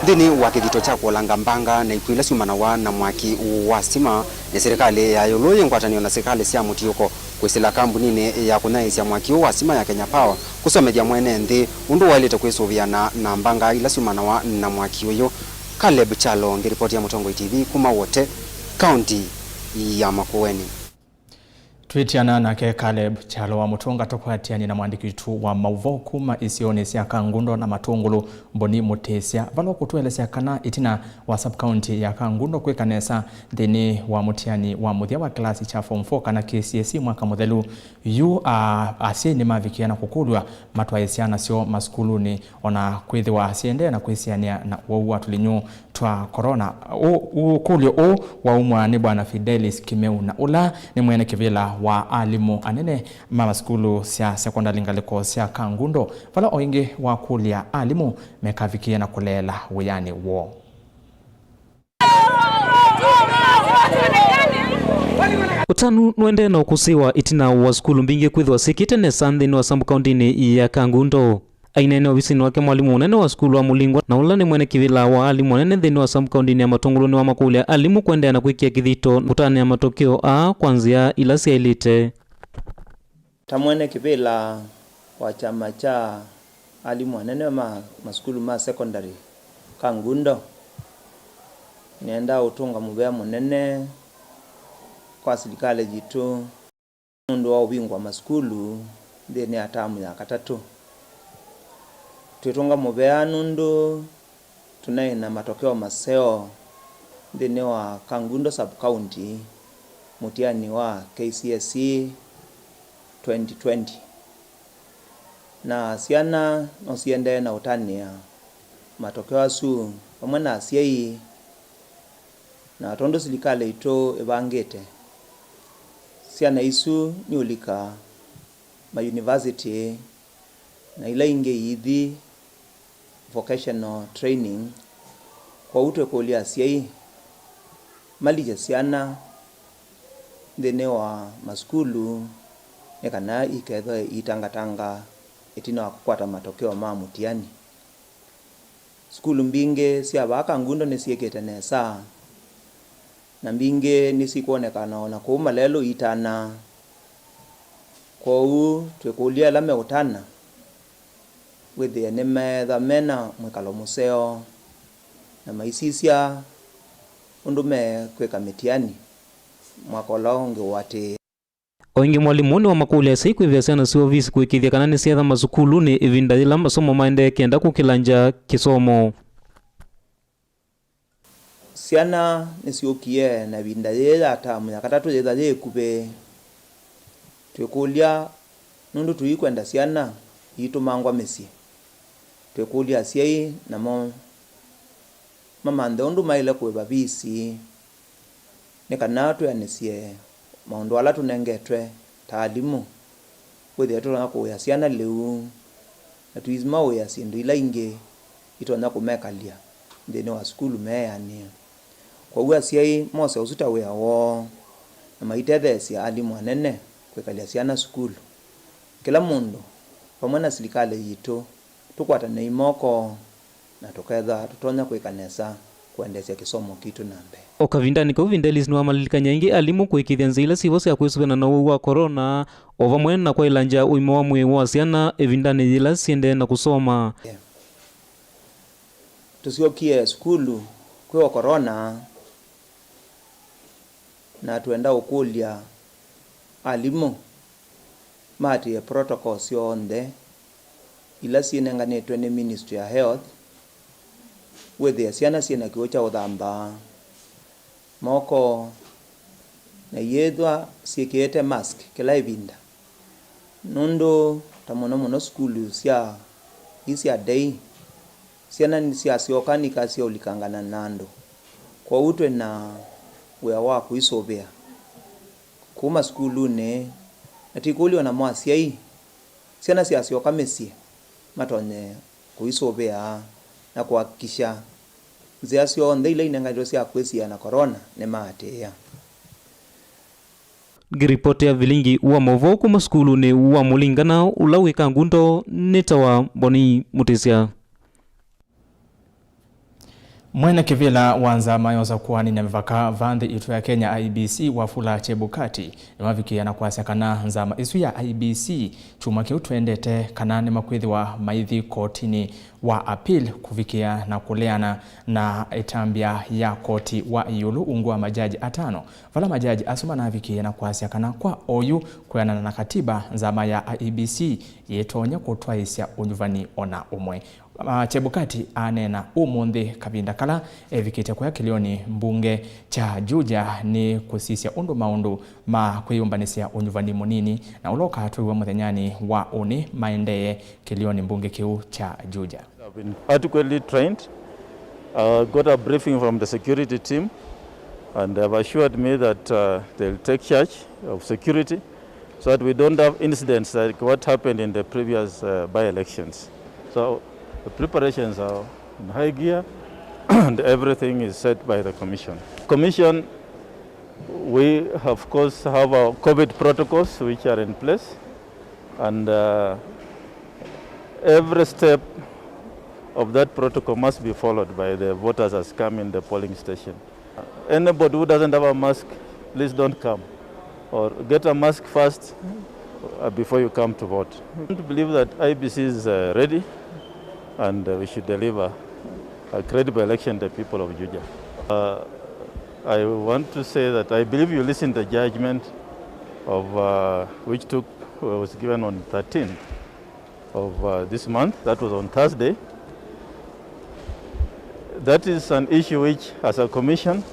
Nthĩnĩ wa kĩthito kya kũolanga mbanga na ikw'ũ ila syumanawa na mwaki wa stima, nĩ silikalĩ ya ĩũlũ yĩ ngwatanĩo na silikalĩ sya mũtiũko kwĩsĩla kambuninĩ ya kũnyaĩĩsya mwaki ũũ wa stima ya Kenya Power kũsomethya mwene nthĩ ũndũ waĩlĩte kwĩsũvĩana na mbanga ila syumanawa na mwaki ũyũ. Caleb Kyalo, ngĩlipoti ya Mũtongoi T V kuma Wote, kaunti ya Makueni. Twĩtiana nake Caleb Kyalo wa Mũtũnga, tũkwatĩanĩ na mwandĩki witũ wa maũvoo kuma isionĩ sya Kangundo na Matũngũlũ, Mboni Mũtĩsya, vala ũkũtũelesya kana ĩtina wa sub-county ya Kangundo kwĩka nesa nthĩnĩ wa mũtiani wa mũthya wa kĩlasi kya form four kana K C S E mwaka mũthelu, yu, a, asyai nĩmavikie na kũkũlw'a matwae syana syoo masukulunĩ, o na kwĩthĩwa syĩendee na kwĩsianĩa na ũwau wa tũlinyũ twa corona. Ũ-, ũkũlyo ũũ waumwa nĩ Bwana Fidelis Kimeu, na ũla nĩ mwene kĩvĩla wa alimũ anene ma masukulu sya sekondalĩ ngalĩko sya Kangundo, vala o ĩngĩ wakũlya alimũ mekavikĩe na kũleela wĩanĩ woo. Ũtanu nũendee na ũkũsĩĩwa ĩtina wa sukulu mbingĩ kwĩthĩwa syĩkĩte nesa nthĩnĩ wa sub-kauntinĩ ya Kangundo. Aineena ovisinĩ wake, mwalimũ mũnene wa sukulu wa Mũlingwa, na ũla nĩ mwene kĩvĩla wa alimũ anene nthĩnĩ wa sub-kauntinĩ ya Matũngũlũ, nĩwamakũlya alimũ kũendeea na kwĩkĩa kĩthito kũtanĩa matokeo aa kwa nzĩa ila syaĩlĩte. Ta mwene kĩvĩla wa kyama kya alimũ anene ma masukulu ma secondary Kangundo, nĩendaa ũtũnga mũvea mũnene kwa silikalĩ yitũ nũndũ wa ũvingũa masukulu nthĩnĩ ya tamu ya katatũ. Twĩtũnga mũvea nũndũ tũnaĩ na matokeo maseo nthĩnĩ wa Kangundo sub-county mũtiani wa K C S E twenty twenty, na syana no siendee na ũtanĩa matokeo asu vamwe na asyai. Na tondũ silikalĩ itũ ĩvangĩte, syana isu nĩ ũlika mayunivasĩtĩ na ila ingĩ iithi vocational training. Kwoou twĩkũlya asyai malikye syana nthĩnĩ wa masukulu nĩ kana ikethwe iitangatanga ĩtina wa kũkwata matokeo ma mũtiani. Sukulu mbingĩ sya vaa Kangundo nĩsyĩkĩte nesa, na mbingĩ nĩsikwonekana o na kũu Malelũ iitana. Kwoou twĩkũlya ala meũtana wĩthĩe nĩmeetha me na mwĩkalo mũseo na maisisya ũndũ mekwĩka mĩtiani mwaka ũla ũngĩ ũatĩĩe. O ĩngĩ, mwalimũ nĩwamakũlya asyai kwĩvĩa syana syoo ovisi kũĩkĩĩthya kana nĩsyeetha masukulunĩ ĩvinda yĩla masomo maendee kenda kũkĩlangya kĩsomo. Syana nĩsyũkie na ĩvinda yĩĩ ya tamu ya katatũ yĩtha yĩ ĩkuvĩ. Twĩkũlya nũndũ tũikwenda syana iitũmangwa mĩsyĩ. Twĩkũlya asyai namo mamanthe ũndũ maĩle kũĩva visi nĩ kana twĩanĩsye maũndũ ala tũnengetwe ta alimũ, wĩthĩe tũtonya kũũya syana lĩu, na tũimaũĩa syĩndũ ila ingĩ itonya kũmekalya nthĩnĩ wa sukulu meeanĩe. Kwoou asyai mose ũsu ta wĩa woo, na maitetheesya alimũ anene kwĩkalya syana sukulu. Kĩla mũndũ, vamwe na silikalĩ yitũ, tũkwatanei moko, na tũkethwa tũtonya kwĩka nesa kũendeesya kĩsomo kitũ na mbee. O kavindanĩ kau, Vindelis nĩwamalilikany'a ĩngĩ alimũ kũĩkĩĩthya nzĩa ila syĩvo sya kwĩsũvĩana na ũwau wa corona, o vamwe na kwaĩlangya ũima wa mwĩĩ wa syana ĩvindanĩ yĩla syĩendee na kũsoma. Tũsyokie sukulu kwĩ o corona, na twenda ũkũlya alimũ maatĩĩe protocol syonthe ila syĩnenganĩtwe nĩ Ministry ya Health, wĩthĩe syana syĩ na kĩw'ũ kya ũthamba moko, na iyĩthwa syĩkĩĩte mask kĩla ĩvinda, nũndũ ta mũno mũno sukulu sya, ii sya ndei, syana nĩsyasyoka nĩikasya ũlikangana na andũ. Kwoou twĩ na wĩa wa kũisũvĩa kuma sukulunĩ, na tikũlya o namo asyai, syana syasyoka mĩsyĩ, matonye kũisũvĩa na kũhakikisha nzĩa syonthe ila inenganĩtwe sya kwĩsiĩa na corona nĩmaatĩĩa. Ngĩripotĩa vilingi wa maũvoo kuma sukulunĩ wa Mũlingana ũla wĩ Kangundo, nĩtawa Boni Mũtĩsya. Mwene kĩvĩla wa nzama ya ũsakũani na mĩvaka va nthĩ itũ ya Kenya, I E B C, Wafula Chebukati, nĩmavikĩĩa na kwasya kana nzama ĩsu ya I E B C kyumwa kĩu twendete kana nĩmakwĩthĩwa maithi kotinĩ wa appeal kũvikĩĩa na kũleana na ĩtambya ya koti wa ĩũlũ ungu wa majaji atano, vala majaji asu manavikĩĩa na kwasya kana kwa oyu, kwĩanana na katiba, nzama ya I E B C yĩtonya kũtwaĩsya ũnyuvani ona ũmwe. Ah, Chebukati aneena ũmũnthĩ kavinda kala evikĩte kũya kĩlĩonĩ mbunge kya Juja nĩ kũsisya ũndũ maũndũ ma kwĩyũmbanĩsya ũnyuvani mũnini na ũla ũkatwĩw'a mũthenyanĩ wa ũnĩ maendee kĩlĩonĩ mbunge kĩu kya Juja. I've been adequately trained. Uh, got a briefing from the security team, and they have assured me that, uh, they'll take charge of security so that we don't have incidents like what happened in the previous, uh, by-elections. So the preparations are in high gear and everything is set by the commission. Commission, we of course have our COVID protocols which are in place, and, uh, every step of that protocol must be followed by the voters as come in the polling station. Anybody who doesn't have a mask, please don't come, or get a mask first, uh, before you come to vote. I believe that I E B C is, uh, ready, and, uh, we should deliver a credible election to the people of Juja. Uh, I want to say that I believe you listened to the judgment of, uh, which took, was given on thirteenth of, uh, this month. That was on Thursday. That is an issue which, as a commission,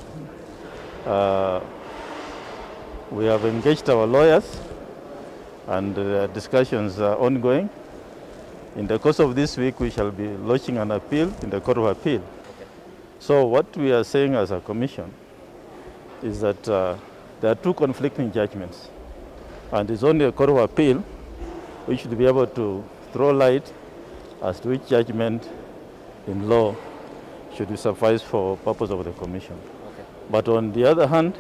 uh, we have engaged our lawyers, and, uh, discussions are ongoing. In the course of this week, we shall be launching an appeal in the Court of Appeal. So what we are saying as a commission is that, uh, there are two conflicting judgments, and it's only a Court of Appeal which should be able to throw light as to which judgment in law should suffice for purpose of the commission. Okay. But on the other hand,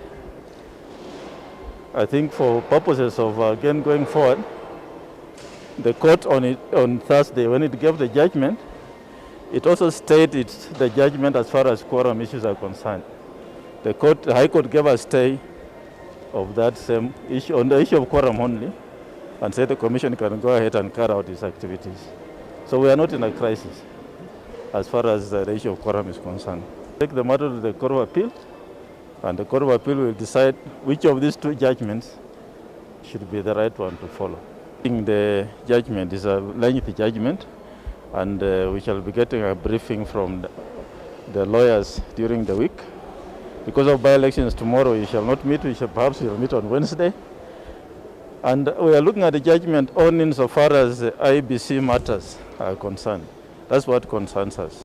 I think for purposes of, uh, again going forward, the court on it, on Thursday, when it gave the judgment, it also stayed its, the judgment as far as quorum issues are concerned. The court, the High Court gave a stay of that same issue, on the issue of quorum only, and said the commission can go ahead and carry out its activities. So we are not in a crisis as far as, uh, the issue of quorum is concerned. Take the matter to the Court of Appeal, and the Court of Appeal will decide which of these two judgments should be the right one to follow. I think the judgment is a lengthy judgment, and, uh, we shall be getting a briefing from the, the lawyers during the week. Because of by-elections tomorrow, we shall not meet. We shall, perhaps we shall meet on Wednesday. And we are looking at the judgment only insofar as the I E B C matters are concerned. That's what concerns us.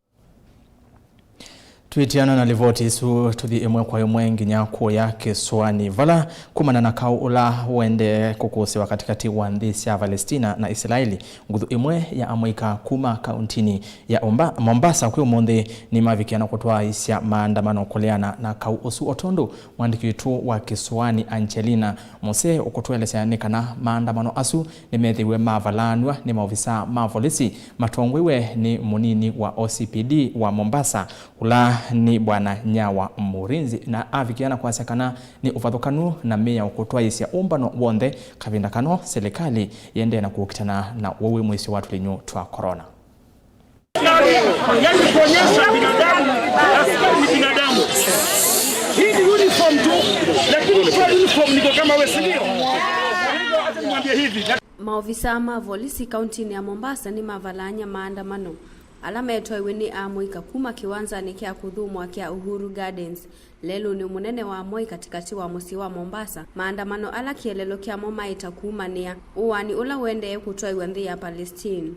Twĩtiana na livoti ĩsu, tũthi ĩmwe kwa ĩmwe nginya kũya kĩsũanĩ, vala kumana na kaũ ũla ũendee kũkũsĩwa katĩkatĩ wa nthĩ sya Palestina na Isilaeli, nguthu ĩmwe ya amũika kuma kauntinĩ ya Omba-, Mombasa kwĩ ũmũnthĩ nĩmavikĩa na kũtwaĩsya maandamano kũleana na kaũ ũsu, o tondũ mwandĩki witũ wa kĩsũanĩ Angelina Mose ũkũtũelesya nĩ kana maandamano asu nĩmethĩiwe mavalaanw'a nĩ maovisaa ma volisi matongoew'e nĩ mũnini wa O C P D wa Mombasa, ũla nĩ Bwana Nyawa Murinzi, na avikĩa na kwasya kana nĩ ũvathũkanu na mĩao kũtwaĩsya ũmbano w'onthe kavinda kano silikalĩ yĩendee na kũkitana na ũwau wĩ mũisyo wa tũlinyũ twa corona. Yaani kuonyesha binadamu, askari ni binadamu. Hii ni uniform tu, lakini kwa uniform niko kama wewe, si ndio? Kwa hivyo acha nimwambie hivi. Maovisaa ma volisi kauntinĩ ya Mombasa nĩmavalaany'a maandamano ala metwaiwe nĩ amũika kuma kĩwanzanĩ kya kũthũmũa kya Uhuru Gardens lelũnĩ mũnene wa Moi katĩkatĩ wa mũsyĩ wa Mombasa, maandamano ala kĩeleelo kyamo maĩ ta kuumanĩa ũaani ũla ũendee kũtwaiwa nthĩ ya Palestine.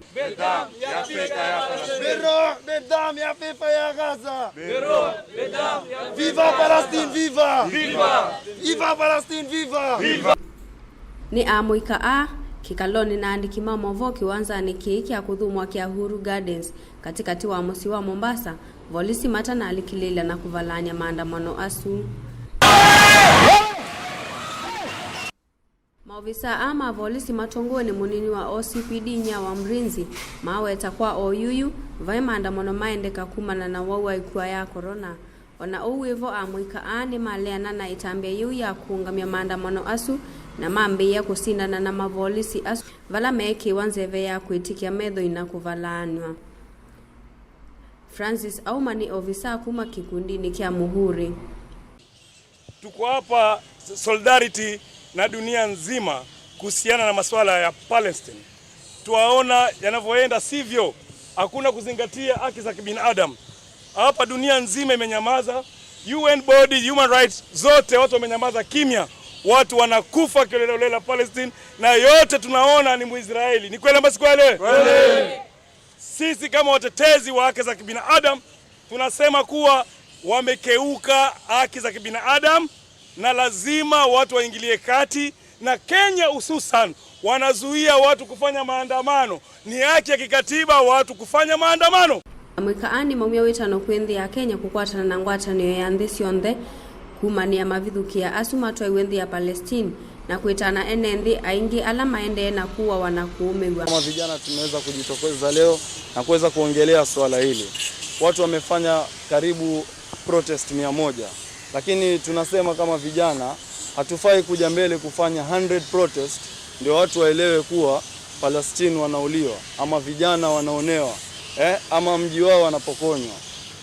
Bero, bedam ya fifa ya Gaza. Bero, bedam ya Viva Palestine, viva! Viva! Viva Palestine, viva! Viva! Nĩ amũika aa, Kĩkalonĩ na andĩki ma maũvoo kĩwanzanĩ kĩĩ kya kũthũmũa kya Uhuru Gardens, katĩkatĩ wa mũsyĩ wa Mombasa, volisi matanalikĩlĩĩlya na kũvalaany'a maandamano asu. Maovisaa aa ma volisi matongoew'e nĩ mũnini wa O C P D Nyawa Mrinzi maweta kwa oyuyu vaĩ maandamano maendeka kumana na wau wa ĩkua ya corona. O na ũu wĩ vo, amũika aa nĩmaleana na ĩtambya yĩu ya kũũngamya maandamano asu na mambĩĩa kũsindana na mavolisi asu vala meekĩĩwa nzeve ya kwĩtĩkya methoi na kũvalaanw'a. Francis Auma nĩ ovisaa kuma kĩkundinĩ kya Muhuri. Tuko hapa solidarity na dunia nzima kuhusiana na masuala ya Palestine. Twaona yanavyoenda sivyo, hakuna kuzingatia haki za kibinadamu. Hapa dunia nzima imenyamaza, U N body, human rights zote, watu wamenyamaza kimya. Watu wanakufa kiolelaolela Palestine, na yote tunaona ni Mwisraeli. Ni kweli ama si kweli? Kweli. Sisi kama watetezi wa haki za kibinadamu tunasema kuwa wamekeuka haki za kibinadamu na lazima watu waingilie kati, na Kenya hususan wanazuia watu kufanya maandamano. Ni haki ya kikatiba watu kufanya maandamano. Amũika aa nĩmaumya wĩtano kwĩ nthĩ ya Kenya kũkwatana na ngwatanĩo ya nthĩ syonthe kũmanĩa mavithũkĩa asu matwaiwe nthĩ ya Palestine na kwĩtana ene nthĩ aingĩ ala maendee na kũawa na kũũmĩw'a. Kama vijana tumeweza kujitokeza leo na kuweza kuongelea swala hili. Watu wamefanya karibu protest mia moja, lakini tunasema kama vijana hatufai kuja mbele kufanya hundred protest ndio watu waelewe kuwa Palestine wanauliwa ama vijana wanaonewa, eh, ama mji wao wanapokonywa.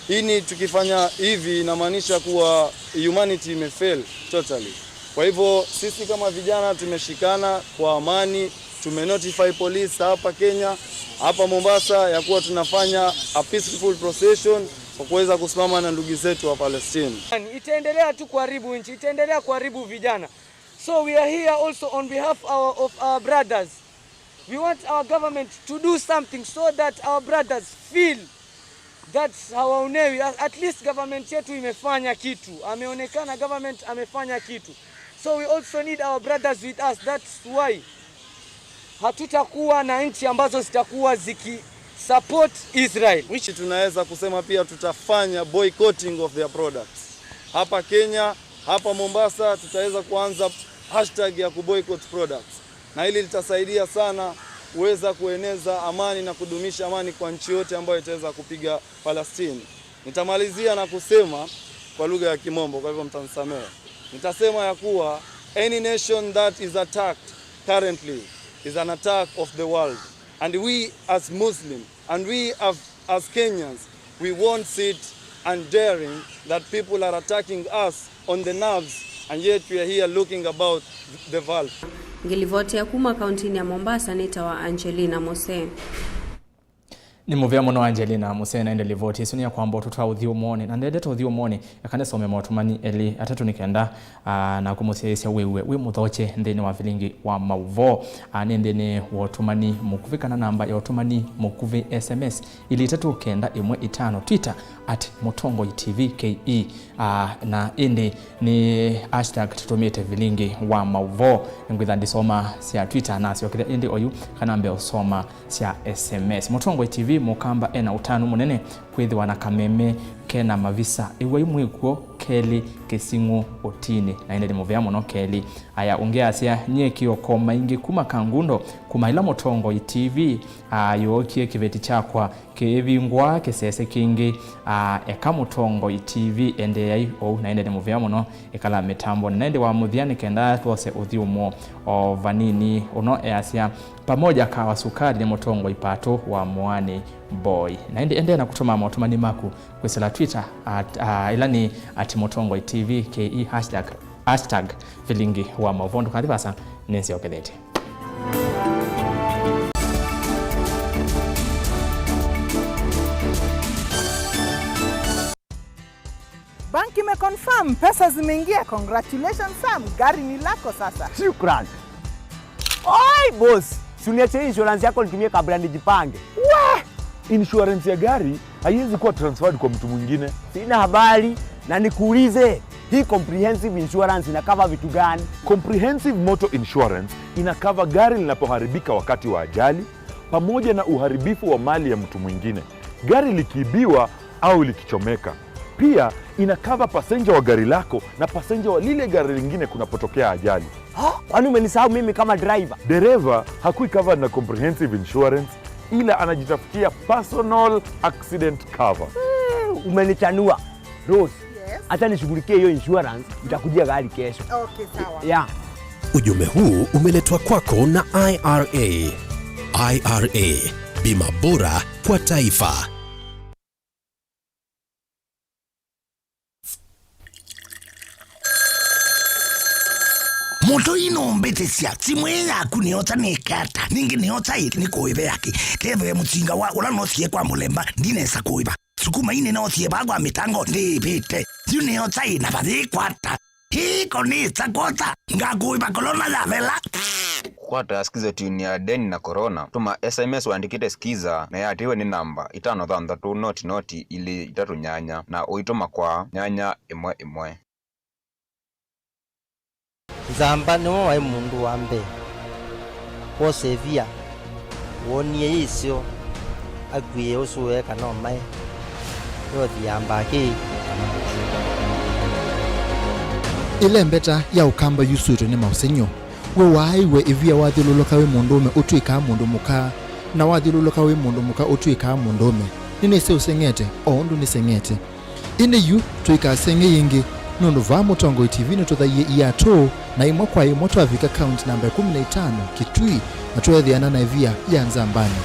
Hii ni tukifanya hivi inamaanisha kuwa humanity imefail totally. Kwa hivyo sisi kama vijana tumeshikana kwa amani, tumenotify police hapa Kenya, hapa Mombasa ya kuwa tunafanya a peaceful procession kwa kuweza kusimama na ndugu zetu wa Palestine. Itaendelea tu kuharibu nchi, itaendelea kuharibu vijana. So we are here also on behalf our, of our brothers. We want our government to do something so that our brothers feel that hawaonewi. At, at least government yetu imefanya kitu. Ameonekana, government amefanya kitu. So we also need our brothers with us. That's why hatutakuwa na nchi ambazo zitakuwa ziki support Israel. Which tunaweza kusema pia tutafanya boycotting of their products. Hapa Kenya, hapa Mombasa, tutaweza kuanza hashtag ya kuboycott products. Na hili litasaidia sana kuweza kueneza amani na kudumisha amani kwa nchi yote ambayo itaweza kupiga Palestine. Nitamalizia na kusema kwa lugha ya Kimombo, kwa hivyo mtanisamehe. Nitasema ya kuwa any nation that is attacked currently is an attack of the world. And we as Muslim, and we have, as Kenyans, we won't sit and daring that people are attacking us on the nerves, and yet we are here looking about the valve. Ngĩlivotea kuma kauntinĩ ya Mombasa, nĩtawa Angelina Mose. Nĩ mũvea mũno Angelina Mose na ĩndĩ livoti ĩsu nĩ ya kwamba ũtũtwaa ũthyũmũonĩ, na ndendete ũthyũmũonĩ, eka nĩsome motũmani elĩ atatũ nĩ kenda, ah, naku mũsyaĩĩsya wĩw'e wĩ mũthokye nthĩnĩ wa vilingi wa maũvoo. Ah, nĩ nthĩnĩ wa ũtũmani mũkuvĩ kana namba ya ũtũmani mũkuvĩ, S M S, ilĩ itatũ kenda ĩmwe ĩtano, Twitter at Mũtongoi T V K E. Ah, na ĩndĩ nĩ hashtag tũtũmĩte vilingi wa maũvoo. Nĩngwĩtha ndisoma sya Twitter nasyokethya ĩndĩ oyu kana mbe ũsoma sya S M S. Mũtongoi T V, Mũkamba ena ũtanu mũnene kwĩthĩwa na kameme kena mavisa. Ĩw'ai mwĩkw'o kelĩ kĩsing'ũ ũtinĩ. Na ĩndĩ nĩ mũvea mũno kelĩ. Aya ũngĩ asya, nyie kĩoko maingĩ kuma Kangundo, kuma ĩla Mũtongoi T V, ah, yookie kĩveti kyakwa kĩĩvingũa kĩsese kĩngĩ, ah, eka Mũtongoi T V endeeai ũu. Na ĩndĩ nĩ mũvea mũno, ĩkala mĩtambonĩ. Na ĩndĩ wa mũthya nĩ kenda twose ũthyũmũo o vanini ũno easya, pamoja kawa sukali nĩ Mũtongoi Patũ wa Mũanĩ Boy. Na ĩndĩ endee na kũtũma motũmani maku kwĩsĩla Twitter at, ah, ĩla nĩ at Mũtongoi T V K E, hashtag, hashtag vilingi wa maũvoo. Ndũkathi vasa, nĩnsyokethete. Bank imeconfirm, pesa zimeingia. Congratulations Sam, gari ni lako sasa. Shukran. Oi boss, si uniachie insurance yako nitumie kabla nijipange. Wah! Insurance ya gari haiwezi kuwa transferred kwa mtu mwingine. Sina habari, na nikuulize, Hii comprehensive insurance ina cover vitu gani? Comprehensive Motor Insurance ina cover gari linapoharibika wakati wa ajali, pamoja na uharibifu wa mali ya mtu mwingine, gari likiibiwa au likichomeka. Pia ina cover passenger wa gari lako na passenger wa lile gari lingine kunapotokea ajali. Ha? Kwani umenisahau mimi kama driver? Dereva hakui covered na comprehensive insurance, ila anajitafutia personal accident cover. Eh, umenichanua. Rose, yes, hata nishughulikie hiyo insurance, nitakujia gari kesho. Okay, sawa. Yeah. Ujumbe huu umeletwa kwako na I R A. I R A, bima bora kwa taifa. Mũtũi nũmbĩtĩsya, simũ ĩĩ yaku nĩyosa nĩke ata? Ningĩ nĩyosa ĩ nĩkũĩve yake? Kethĩwe mũsinga wa ũla noosie kwa mũlemba, ndinesa kũĩva. Sukuma ii nĩnoosie vaa kwa mĩtango, ndĩĩvĩte. Yu nĩyosa ĩ na vayĩkwata. Hii konĩsa kwosa, ngakũĩva kolona yavela. Kũkwata Skiza tune ya Deni na Corona, tũma S M S ũandĩkĩte Skiza na yatĩĩwe nĩ namba itano thanthatũ noti noti ilĩ itatũ nyanya na ũitũma kwa nyanya ĩmwe ĩmwe. Nzamba nĩwe waĩ mũndũ wa mbee kwosa ĩvia. Woonie yĩsyo, akuĩe ũsũe kana ũmae, yothi yambaa kĩĩ. Ĩlembeta ya Ũkamba yusũĩtwe nĩ maũsengy'o. We waaĩw'a ĩvia wathyũlũlũka wĩ mũndũũme ũtw'ĩkaa mũndũ mũka, na wathyũlũlũka wĩ mũndũ mũka ũtw'ĩkaa mũndũũme. Nĩnĩsĩ ũseng'ete, o ũndũ nĩseng'ete. Ĩndĩ yu tũikasenge yĩngĩ, nũndũ vaa Mũtongoi T V nĩtũthaie iatũ, na ĩmwe kwa ĩmwe twavika kaunti namba ĩkũmi na itano, Kitui, na tweethĩana na ĩvia ya Nzambanĩ.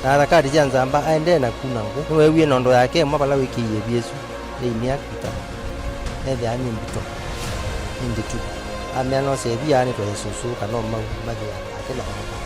Na athakati sya Nzamba aendee na kuna ngũ. Nĩweewie nondo yake ĩmwe vala wĩkĩie ĩvia ĩsu yainia kwita ethĩa nĩ mbito, nĩ ndĩtu. Amea nose ĩvia nĩtwaĩe sũsũ kana ũmau mathĩa ake na mũtu.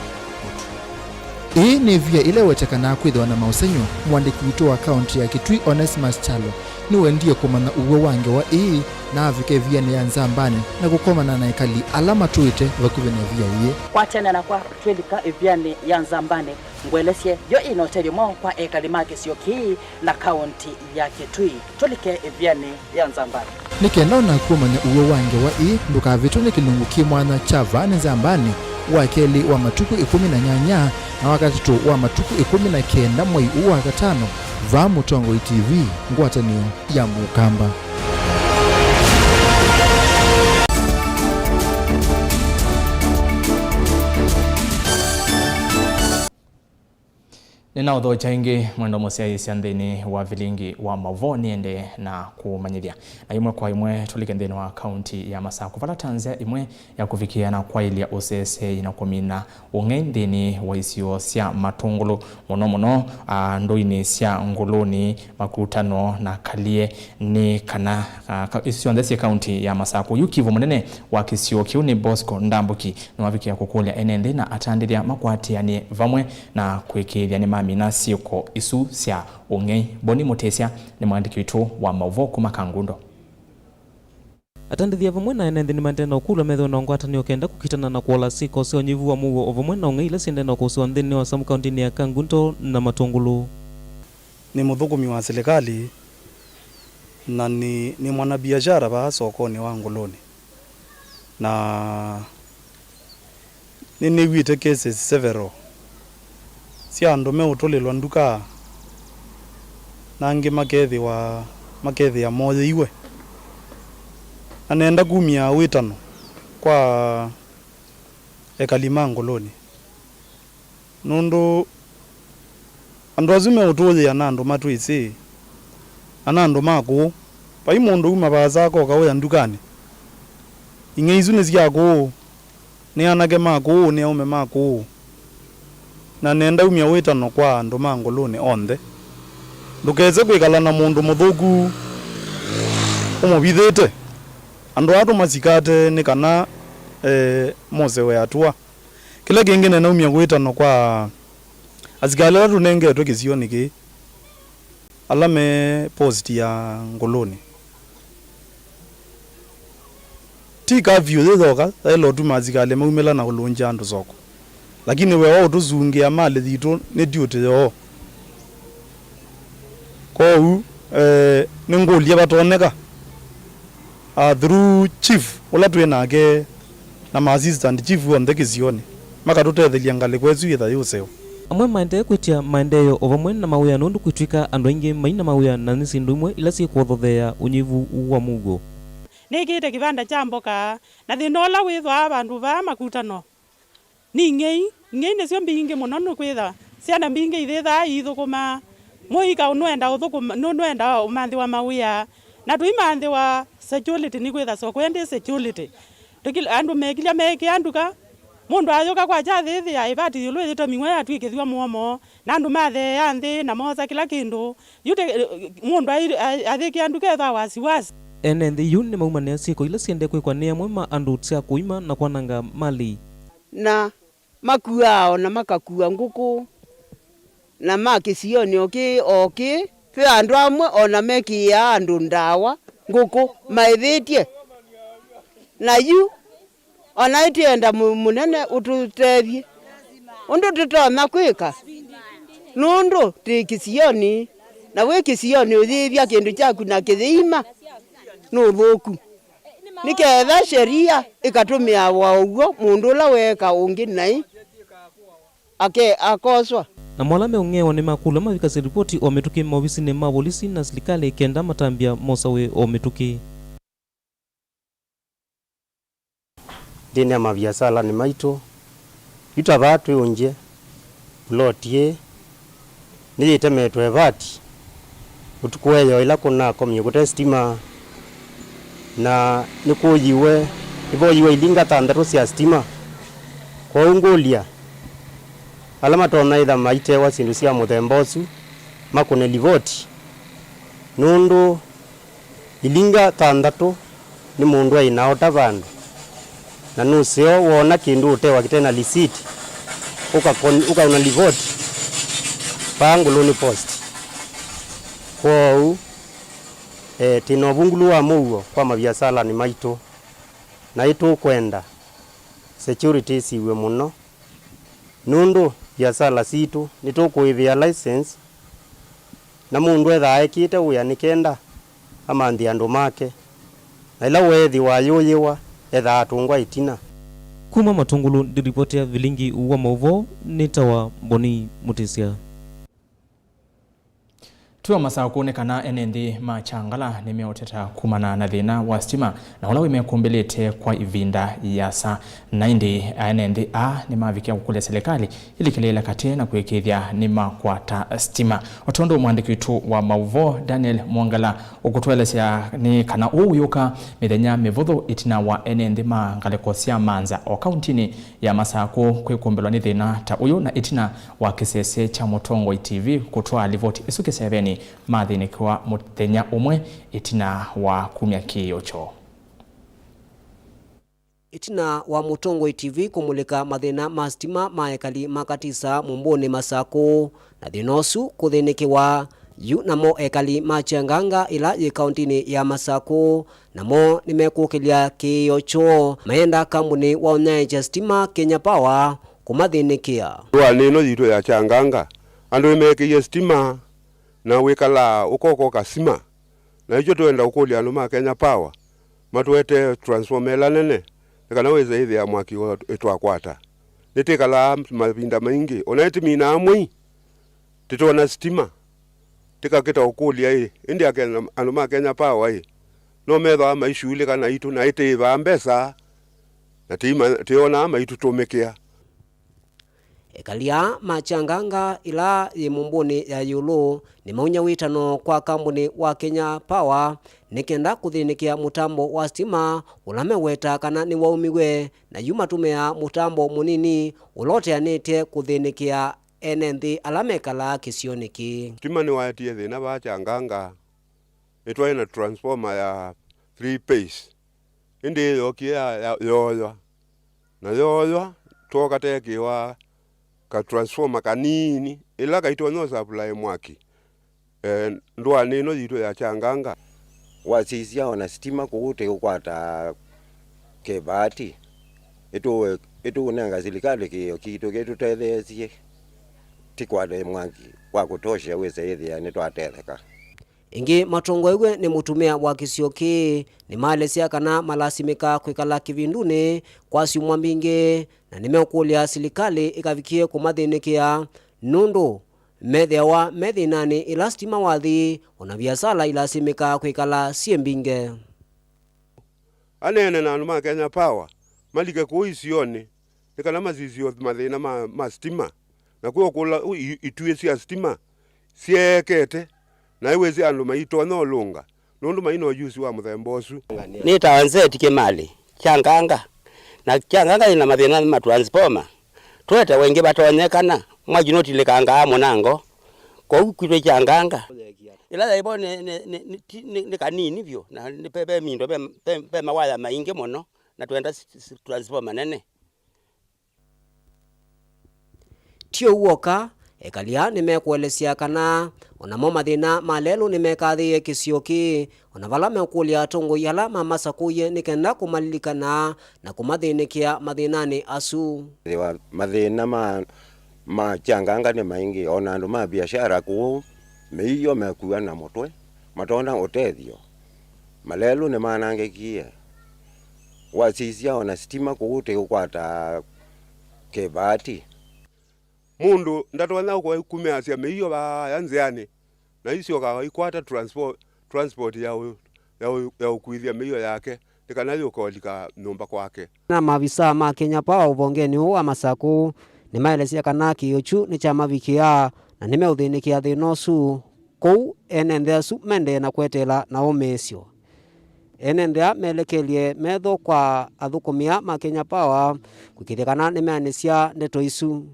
Ĩĩ nĩ ĩvia ĩla ĩwetekanaa kwĩthĩwa na maũsengy'o. Mũandĩki witũ wa kaũnti ya Kitui, Onesmus Kyalo, nĩwendie kũmanya ũw'o wa ngewa ĩĩ, na avika ĩvianĩ ya Nzambanĩ na kũkomana na ekali ala matũĩte vakuvĩ na ĩvia yĩĩ. Kwatene nakwa twĩlika ĩvianĩ ya Nzambanĩ, ngũelesye yo ĩna ũtethyo mwaũ kwa ekali ma kĩsio kĩĩ na kaũnti ya Kitui. Tũlike ĩvianĩ ya Nzambanĩ. Nĩ kenda o naku ũmanye ũw'o wa ngewa ĩĩ, ndũkavĩtwe nĩ kĩlungu kĩ mwanya kya vaa nĩ Nzambanĩ, wa kelĩ wa matukũ ĩkũmi na nyanya, na wa katatũ wa matukũ ĩkũmi na kenda mwei ũũ wa katano, vaa Mũtongoi T V, ngwatanĩo ya Mũkamba. Nĩnaũthokya ĩngĩ, mwendwa mũsyaĩĩsya nthĩnĩ wa vilingi wa maũvoo, nĩende na kũmanyĩthya. Na ĩmwe kwa ĩmwe tũlike nthĩnĩ wa kaunti ya Masakũ, vala ta nzĩa ĩmwe ya kũvikĩĩa na kwaĩlya ũseseei na kũmina ũng'ei nthĩnĩ wa isio sya Matũngũlũ, mũno mũno, ah, ndũinĩ sya Ngũlũni, Makutano na Kalie, nĩ kana, ah, ka-, isu syonthe syĩ kaunti ya Masakũ. Yu kivu mũnene wa kĩsio kĩu nĩ Bosco Ndambuki nĩwavikĩa kũkũlya ene nthĩ na atandĩthya makwatĩanĩe vamwe na kwĩkĩĩthya nĩmamina syĩko isu sya ũng'ei. Boni Mũtĩsya nĩ mwandĩki witũ wa maũvoo kuma Kangundo. Atandĩthya vamwe na ene nthĩ nĩmaendee na ũkũlw'a methĩwe na ngwatanĩo kenda kũkitana na kũola syĩko sya ũnyivu wa mũuo o vamwe na ũng'ei ila siendee na ũkũsĩwa nthĩnĩ wa Samu kaũntĩnĩ ya Kangundo na Matũngũlũ. Nĩ mũthũkũmi wa silikalĩ na nĩ, nĩ mwanabiashara vaa sokonĩ wa Ngũlũni. Na nĩnĩw'ĩte cases several sya andũ meũtũlĩlwa nduka, na angĩ makethĩwa, makethĩa moyĩiwe. Na nenda kumya wĩtano kwa ekali ma Ngũlũni, nũndũ andũ asu meũtũũyĩa na andũ matwĩsĩ, na na andũ ma kũũ. Vai mũndũ uma vaasa akoka ũya ndukanĩ, ing'ei isu nĩ sya kũũ, nĩ anake ma kũũ, nĩ aũme ma kũũ. Na nenda umya wĩtano kwa andũ ma Ngũlũni onthe, ndũkese kwĩkala na mũndũ mũthũku ũmũvithĩte. Andũ aa tũmasikate nĩ kana, eh, mose we atua. Kĩla kĩngĩ nenda umya wĩtano kwa asikalĩ ala tũnengetwe kĩsionĩ kĩĩ, ala me post ya Ngũlũni. Ti curfew yĩyoka yaĩle ũtuma asikalĩ maumĩla na ũlũngya andũ soko, lakini wĩa wa ũtũsungĩa malĩ yitũ nĩ duty yoo. Kwoou, eh, nĩngũlye vatoneka Uh, through chief ũla twĩ nake na ma assistant chief onthe kĩsionĩ, makatũtethelia ngalĩko ĩsu yĩtha yĩ ũseo. Amwe maendee kwĩtya maendeeo o vamwe na mawĩa nũndũ kwĩtw'ĩka andũ aingĩ mai na mawĩa na nĩ syĩndũ imwe ila syĩkũothotheea ũnyivu wa mũuo. Nĩkĩte kĩvanda kya mboka, na thĩna ũla wĩthwaa vandũ vaa makutano nĩ ing'ei. Ing'ei nĩsyo mbingĩ mũno, nĩkwĩtha syana mbingĩ ithĩthaa iithũkũma. Mũika nũenda ũthũkũma, nũ-, nũenda ũmanthĩwa mawĩa, na tũimanthĩwa security, nĩkwĩtha soko ĩndĩ security. Tũkil-, andũ mekilya meekĩa nduka, mũndũ ayũka kwakya athĩthĩa ĩvati yĩũlũ yĩtũmiwe yatw'ĩkĩthw'a mũomo, na andũ matheea nthĩ na moosa kĩla kĩndũ. Yu te-, mũndũ ai-, ai-, athĩkĩa nduka ethwa wasiwasi. Ene nthĩ yu nĩmaumanĩa syĩko ila syendee kwĩkwa nĩ amwe ma andũ sya kũima na kwananga malĩ. Na makuaa o na makakua ngũkũ, na ma kĩsionĩ o kĩ o kĩ. Ve andũ amwe o na mekĩĩaa andũ ndawa ngũkũ maĩvĩtye. Na yu o na ĩtĩenda mũ-, mũnene ũtũtethye ũndũ tũtonya kwĩka, nũndũ twĩ kĩsionĩ, na wĩ kĩsionĩ ũyĩĩvya kĩndũ kyaku na kĩyĩima nĩ ũthũku. Nĩ ketha sheria ĩkatũmĩawa ũw'o, mũndũ ũla weeka ũngĩ naĩ ake akoswa. Namo ala meũng'eewa nĩmakũlw'a mavikasye livoti o mĩtũkĩ maovisinĩ ma volisi na silikalĩ kenda matambya mosawe o mĩtũkĩ. Nthĩnĩ ya maviasalanĩ maitũ, yu ta vaa twĩũngye, vuloti ĩĩ nĩyĩtemetwe ĩvati ũtukũ weyoo ĩla kũnakomie kũte sitima, na nĩkũyiwe, nĩvoyiwe ilinga thanthatũ sya sitima. Kwoou ngũlya ala matonya ĩtha maitewa syĩndũ sya mũthemba ũsu makũne livoti, nũndũ ilinga thanthatũ nĩ mũndũ aĩ na ota vandũ, na nũseo woona kĩndũ ũtewa kĩte na lisiti, ũkakon-, ũkaũna livoti vaa Ngũlũnĩ Post. Kwoou, e, twĩ na ũvungũlu wa mũuo kwa maviasalanĩ maitũ, na ĩtũkwenda security ĩsiw'e mũno. Nũndũ viasala sitũ nĩtũkũĩvĩa license, na mũndũ ethaa ekĩte wĩa nĩ kenda amanthĩe andũ make, na ĩla weethĩwa ayũyĩwa, ethaa atũngwa ĩtina. Kuma Matũngũlũ ndĩlivotea vilingi wa maũvoo nĩtawa Mboni Mũtĩsya. Twĩ o Masakũ nĩ kana ene nthĩ ma Kyangala nĩmeũteta kumana na thĩna wa sitima na ũla wĩmekũmbĩlĩte kwa ĩvinda yĩasa. Na ĩndĩ ene nthĩ aa nĩmavikĩa kũkũlya silikalĩ ĩlikĩlĩĩle katĩ na kũĩkĩĩthya nĩmakwata sitima. O tondũ mũandĩki witũ wa maũvoo Daniel Mwongela ũkũtũelesya nĩ kana ũũ wĩũka mĩthenya mĩvũthũ ĩtina wa ene nthĩ ma ngalĩko sya Manza o kauntinĩ ya Masakũ kwĩkũmbĩlwa nĩ thĩna ta ũyũ na ĩtina wa kĩsese kya Mũtongoi T V kũtwaa livoti ĩsu kĩsevenĩ, mathĩnĩkĩwa mũthenya ũmwe ĩtina wa kumya kĩĩo kyoo. Ĩtina wa Mũtongoi T V kũmulĩka mathĩna ma sitima ma ekali ma Katisa Mũmbũnĩ Masakũ, na thĩna ũsu kũthĩnĩkĩwa, yu namo ekali ma Kyanganga ĩla yĩ kauntinĩ ya Masakũ namo nĩmekũkĩlya kĩĩo kyoo mayenda kambuni wa ũnyaĩĩkya sitima Kenya Power kũmathĩnĩkĩa. Ndũanĩ ĩno yitũ ya Kyanganga, andũ nĩmekĩie sitima na wĩkalaa ũkoko kasima, na nĩkyo twenda ũkũlya andũ ma Kenya Power matũetee transformer ĩla nene nĩ kana wĩse ĩthĩa mwaki wa ĩtwakwata. Nĩtĩkalaa mavinda maingĩ, ona nĩtĩminaa mwei tĩtonya sitima. Tĩkakĩta ũkũlya-ĩ, ĩndĩ akenya, andũ ma Kenya Power-ĩ, no methĩwa maishughulika naitũ na ĩtĩĩvaa mbesa, na tĩima-, tĩonaa maitũtũmĩkĩa. Ekali aa ma Kyanganga ĩla yĩ Mũmbũnĩ ya ĩũlũ nĩmaumya wĩtano kwa kambuni wa Kenya Power nĩ kenda kũthĩnĩkĩa mũtambo wa sitima ũla meweta kana nĩwaumiw'e, na yu matũmĩaa mũtambo mũnini ũla ũteanĩte kũthĩnĩkĩa ene nthĩ ala mekalaa kĩsionĩ kĩĩ. Sitima nĩwaetie thĩna vaa Kyanganga. Nĩtwaĩ na transformer ya three phase, ĩndĩ yookie ya, ya, yooywa. Na yooywa, twooka teekĩwa ka transformer kanini, ĩla kaitonya ũsupply mwaki, eh, ndũanĩ ĩno yitũ ya Kyanganga. Wasisya ona sitima kũu tĩũkwata kĩvaati, ĩtũ-, ĩtũũnenga silikalĩ kĩĩo kitũ kĩtũtetheesye tĩkwate mwaki wa kũtosha wĩse ĩthĩa nĩtwatetheka. Ĩngĩ matongoew'e nĩ mũtumĩa wa kĩsio kĩĩ nĩmaelesya kana malasimĩkaa kwĩkala kĩvindunĩ kwa syumwa mbingĩ, na nĩmeũkũlya silikalĩ ĩkavikĩe kũmathĩnĩkĩa nũndũ methĩawa me thĩnanĩ ĩla sitima wathi, o na viasala ilasimĩkaa kwĩkala syĩ mbinge. Aneene na andũ ma Kenya Power malike kũu isionĩ nĩ kana masisye mathĩna ma, ma sitima, na kwĩ ũkũla u-, i-, ituĩ sya sitima syeekete, na ĩwĩsĩ andũ maitonya ũlũnga nũndũ mai na ũyusi wa mũthemba ũsu. Nĩtawa Nzeti Kĩmalĩ, Kyanganga, na Kyanganga yĩna mathĩna ma transformer. Twetewa ĩngĩ vatonyekana, mwaki nũtilĩkangaa mũnango, kwoou kwitũ Kyanganga. Ĩla yaĩ vo nĩ, nĩ, nĩ, nĩ, ti- nĩ, nĩ kanini vyũ, na nĩ ve, ve mindo, ve, ve, ve mawaya maingĩ mũno, na twenda s- s- transformer nene. Ti ũu w'oka, ekali aa nĩmekũelesya kana o namo mathĩna ma lelũ nĩmekathĩĩe kĩsio kĩĩ, o na vala mekũlya atongoi ala mamasakũie nĩ kenda kũmalilikana na kũmathĩnĩkĩa mathĩnanĩ asu. Ĩthĩwa mathĩna ma, ma Kyanganga nĩ maingĩ, o na andũ ma biashara kũu mĩio mekua na mũtwe, matonya ũtethyo. Malelũ nĩmanangĩkie. Wasisya o na sitima kũu tĩũkwata kĩvaati. Mũndũ ndatonya kũkumĩasya mĩio vaaya nzĩanĩ, na isyoka ikwata transport, transport ya ũ- ya ũ- ya ũkuithya mĩio yake nĩ kana yũka ũlika nyũmba kwake. Na maavisa ma Kenya Power ũvongenĩ ũũ wa Masakũ nĩmaelesya kana kĩĩo kyu nĩkyamavikĩa na nĩmeũthĩnĩkĩa thĩna ũsu. Kwoou ene nthĩ asu mendee na kweteela na ũmĩĩsyo. Ene nthĩ aa melekelye metho kwa athũkũmi aa ma Kenya Power kũĩkĩĩthya kana nĩmeanĩsya ndeto isu.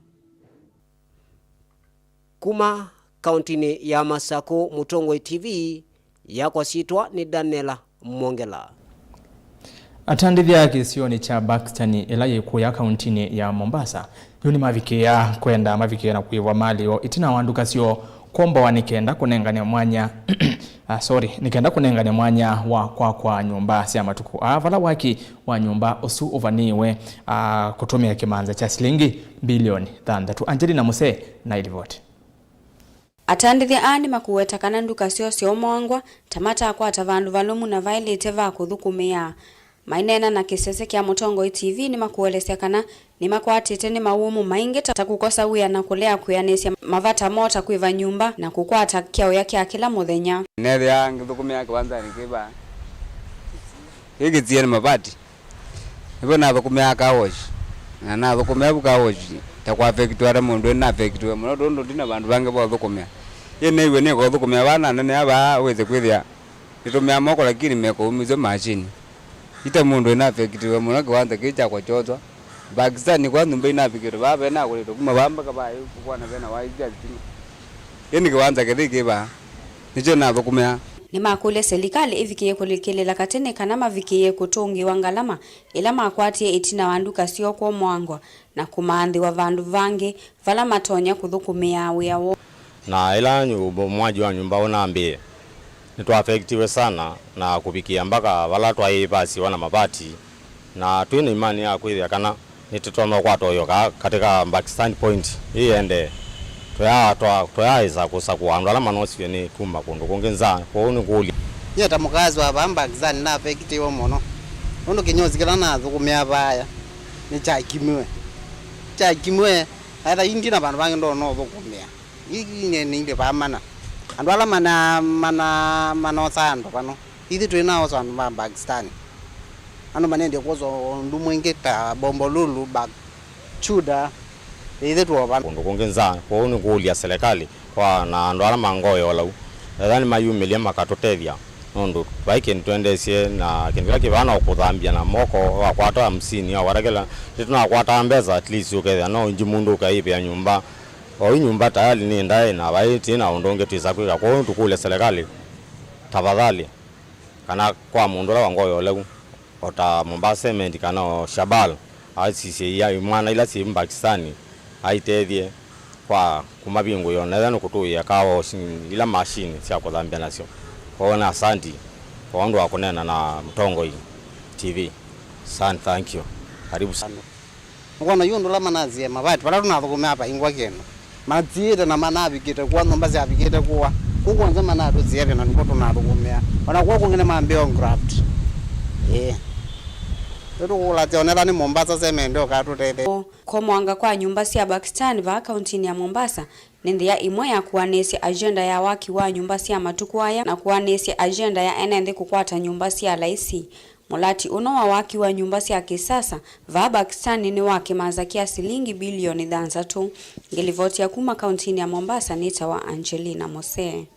Kuma kauntinĩ ya Masakũ, Mũtongoi T V, yakwa syĩtwa nĩ Daniela Mwongela. Atandĩthya kĩsionĩ kya Pakistani ĩla yĩ kũya kauntinĩ ya Mombasa yu nĩmavikĩĩa kwenda mavikĩe na kũĩvwa malĩ yoo ĩtina wa nduka syoo kwombowa nĩ kenda kũnengane mwanya ah, sorry, nĩ kenda kũnengane mwanya wa kwakwa nyũmba sya matukũ aa vala waki wa nyũmba ũsu ũvanĩĩwe ah, kũtũmĩa kĩmanza kya silingi mbilioni thanthatũ. Angelina Muse na ilivoti. Atandĩthya aa nĩmakũweta kana nduka syoo syoomongwa ta matakwata vandũ valũmu na vaĩlĩte va kũthũkũmĩa. Maineena na kĩsese kya Mũtongoi T V nĩmakũelesya kana nĩmakwatĩte nĩ mawũmũ maingĩ ta, ta kũkosa wĩa na kũlea kwĩanĩsya mavata moo ta kwĩva nyũmba na kũkwata kyaũya kya kĩla mũthenya. Nethĩaa ngĩthũkũmĩa kĩwanzanĩ kĩ vaa kĩ kĩtie nĩ mavati. Nĩvo nathũkũmĩaa car wash. Na nathũkũmĩa vu car wash, ta kũafekitiwa ta mũndũ nĩnafekitiwe mũno tondũ ndina vandũ vangĩ va ũthũkũmĩa. Ĩ nĩw'e nĩkũthũkũmĩa vaa na nene vaa wĩse kwĩthĩa nĩtũmĩaa moko lakini mekũumĩsya machine. Ite mũndũ nĩnafekitiwe mũno kĩwanza kĩĩ kyakwa kyothwa. Pakistan kwa nyũmba inavikĩtwe vaa venakũlĩtwe kuma vaa mpaka vaa kwana vena waisya sitima. Ĩ nĩ kĩwanza kĩthĩ kĩ vaa. Nĩkyo nathũkũmĩa. Nĩmakũlya silikalĩ ĩvikĩĩe kũlikĩlĩla katĩ nĩ kana mavikĩĩe kũtũngĩĩwa ngalama ĩla makwatie ĩtina wa nduka syoo kwomongwa na kũmanthĩwa vandũ vangĩ vala matonya kũthũkũmĩaa wĩa woo. Na ĩla nyũ- mwaki wa nyũmba ũnambĩĩe, nĩtwaafekitiwe sana na kũvikĩa mbaka vala twaĩ vasiwa na mavati, na twĩ na imani ya kwĩthĩa kana nĩtũtonya kũkwata ũyo ka katĩ ka Pakistan Point ĩendee. Tũya- twa- tũyaaĩsa kũsakũa andũ ala manosiwe nĩ kuma kũndũ kũngĩ nza, kwoou nĩkũlya. Nyie ta mũkaazi wa vaa Pakistan nĩnafekitiwe mũno nũndũ kĩnyosi kĩla nathũkũmĩa vaaya nĩkyakimiwe. Kyakimiwe, na ethĩwa indi na vandũ vangĩ ndonya ũthũkũmĩa. Ii nĩ- nĩ indi vaa mana. Andũ ala mana- mana- manosaa andũ vano. Ithyĩ twĩ na oso andũ ma Pakistan. Andũ manendie kwosa ũndũ mwingĩ ta Bombolulu, Bak- Chuda, ithyĩ tuova. Kũndũ kũngĩ nza, kwoou nĩkũũlya selekalĩ kwa na andũ ala ma ngoo ya ũlau, ethĩwa nĩmayumĩlya makatũtethya, nũndũ vai kĩndũ twendeesye, na kĩndũ kĩla kĩvaa no kũthambya na moko, wakwata msini, wakwata kĩla, nĩtũnakwataa mbesa, at least ũkethĩa no ingi mũndũ ũkaĩvĩa nyũmba, oyu nyũmba tayari nĩ ndaĩ, na vai tĩ na ũndũ ũngĩ twĩsa kwĩka, kwoou tũkũlya selekalĩ, tafadhali. Kana kwa mũndũ ũla wa ngoo ya ũlau, o ta Mombasa Cement kana o Shabal, asisye ia imwana ila syĩ Pakistan, aitethye kwa kũmavingũĩa, ona ethĩwa nĩ kũtũĩa car wash, ila machine sya kũthambya nasyo. Kwoou nĩ asanti kwa ũndũ wa kũneena na Mũtongoi T V. Asante, thank you. Karibu sana. Nĩkwona yu ũndũ ũla manasie mavati vala tũnathũkũmĩa vaingwa kĩndũ. Matiĩte na manavikĩte kũa, nyũmba syavikĩte kũa. Kũu kwonse manatũsiavya na nĩkw'o tũnathũkũmĩa. O na kũu kũngĩ nĩmambĩĩe o graft. Ĩĩ. Nĩtũkũlasya onetha nĩ Mombasa Cement ũkatũtetheesya. Komwanga kwa nyũmba sya Pakistan vaa kauntinĩ ya Mombasa nĩ nthĩa ĩmwe ya kũanĩsya agenda ya waki wa nyũmba sya matukũ aya na kũanĩsya agenda ya ene nthĩ kũkwata nyũmba sya laisi. Mũlati ũno wa waki wa nyũmba sya kĩsasa vaa Pakistan nĩ wa kĩmanza kya silingi bilioni thanthatũ. Ngĩlivotia kuma kauntinĩ ya Mombasa nĩtawa Angelina Mose.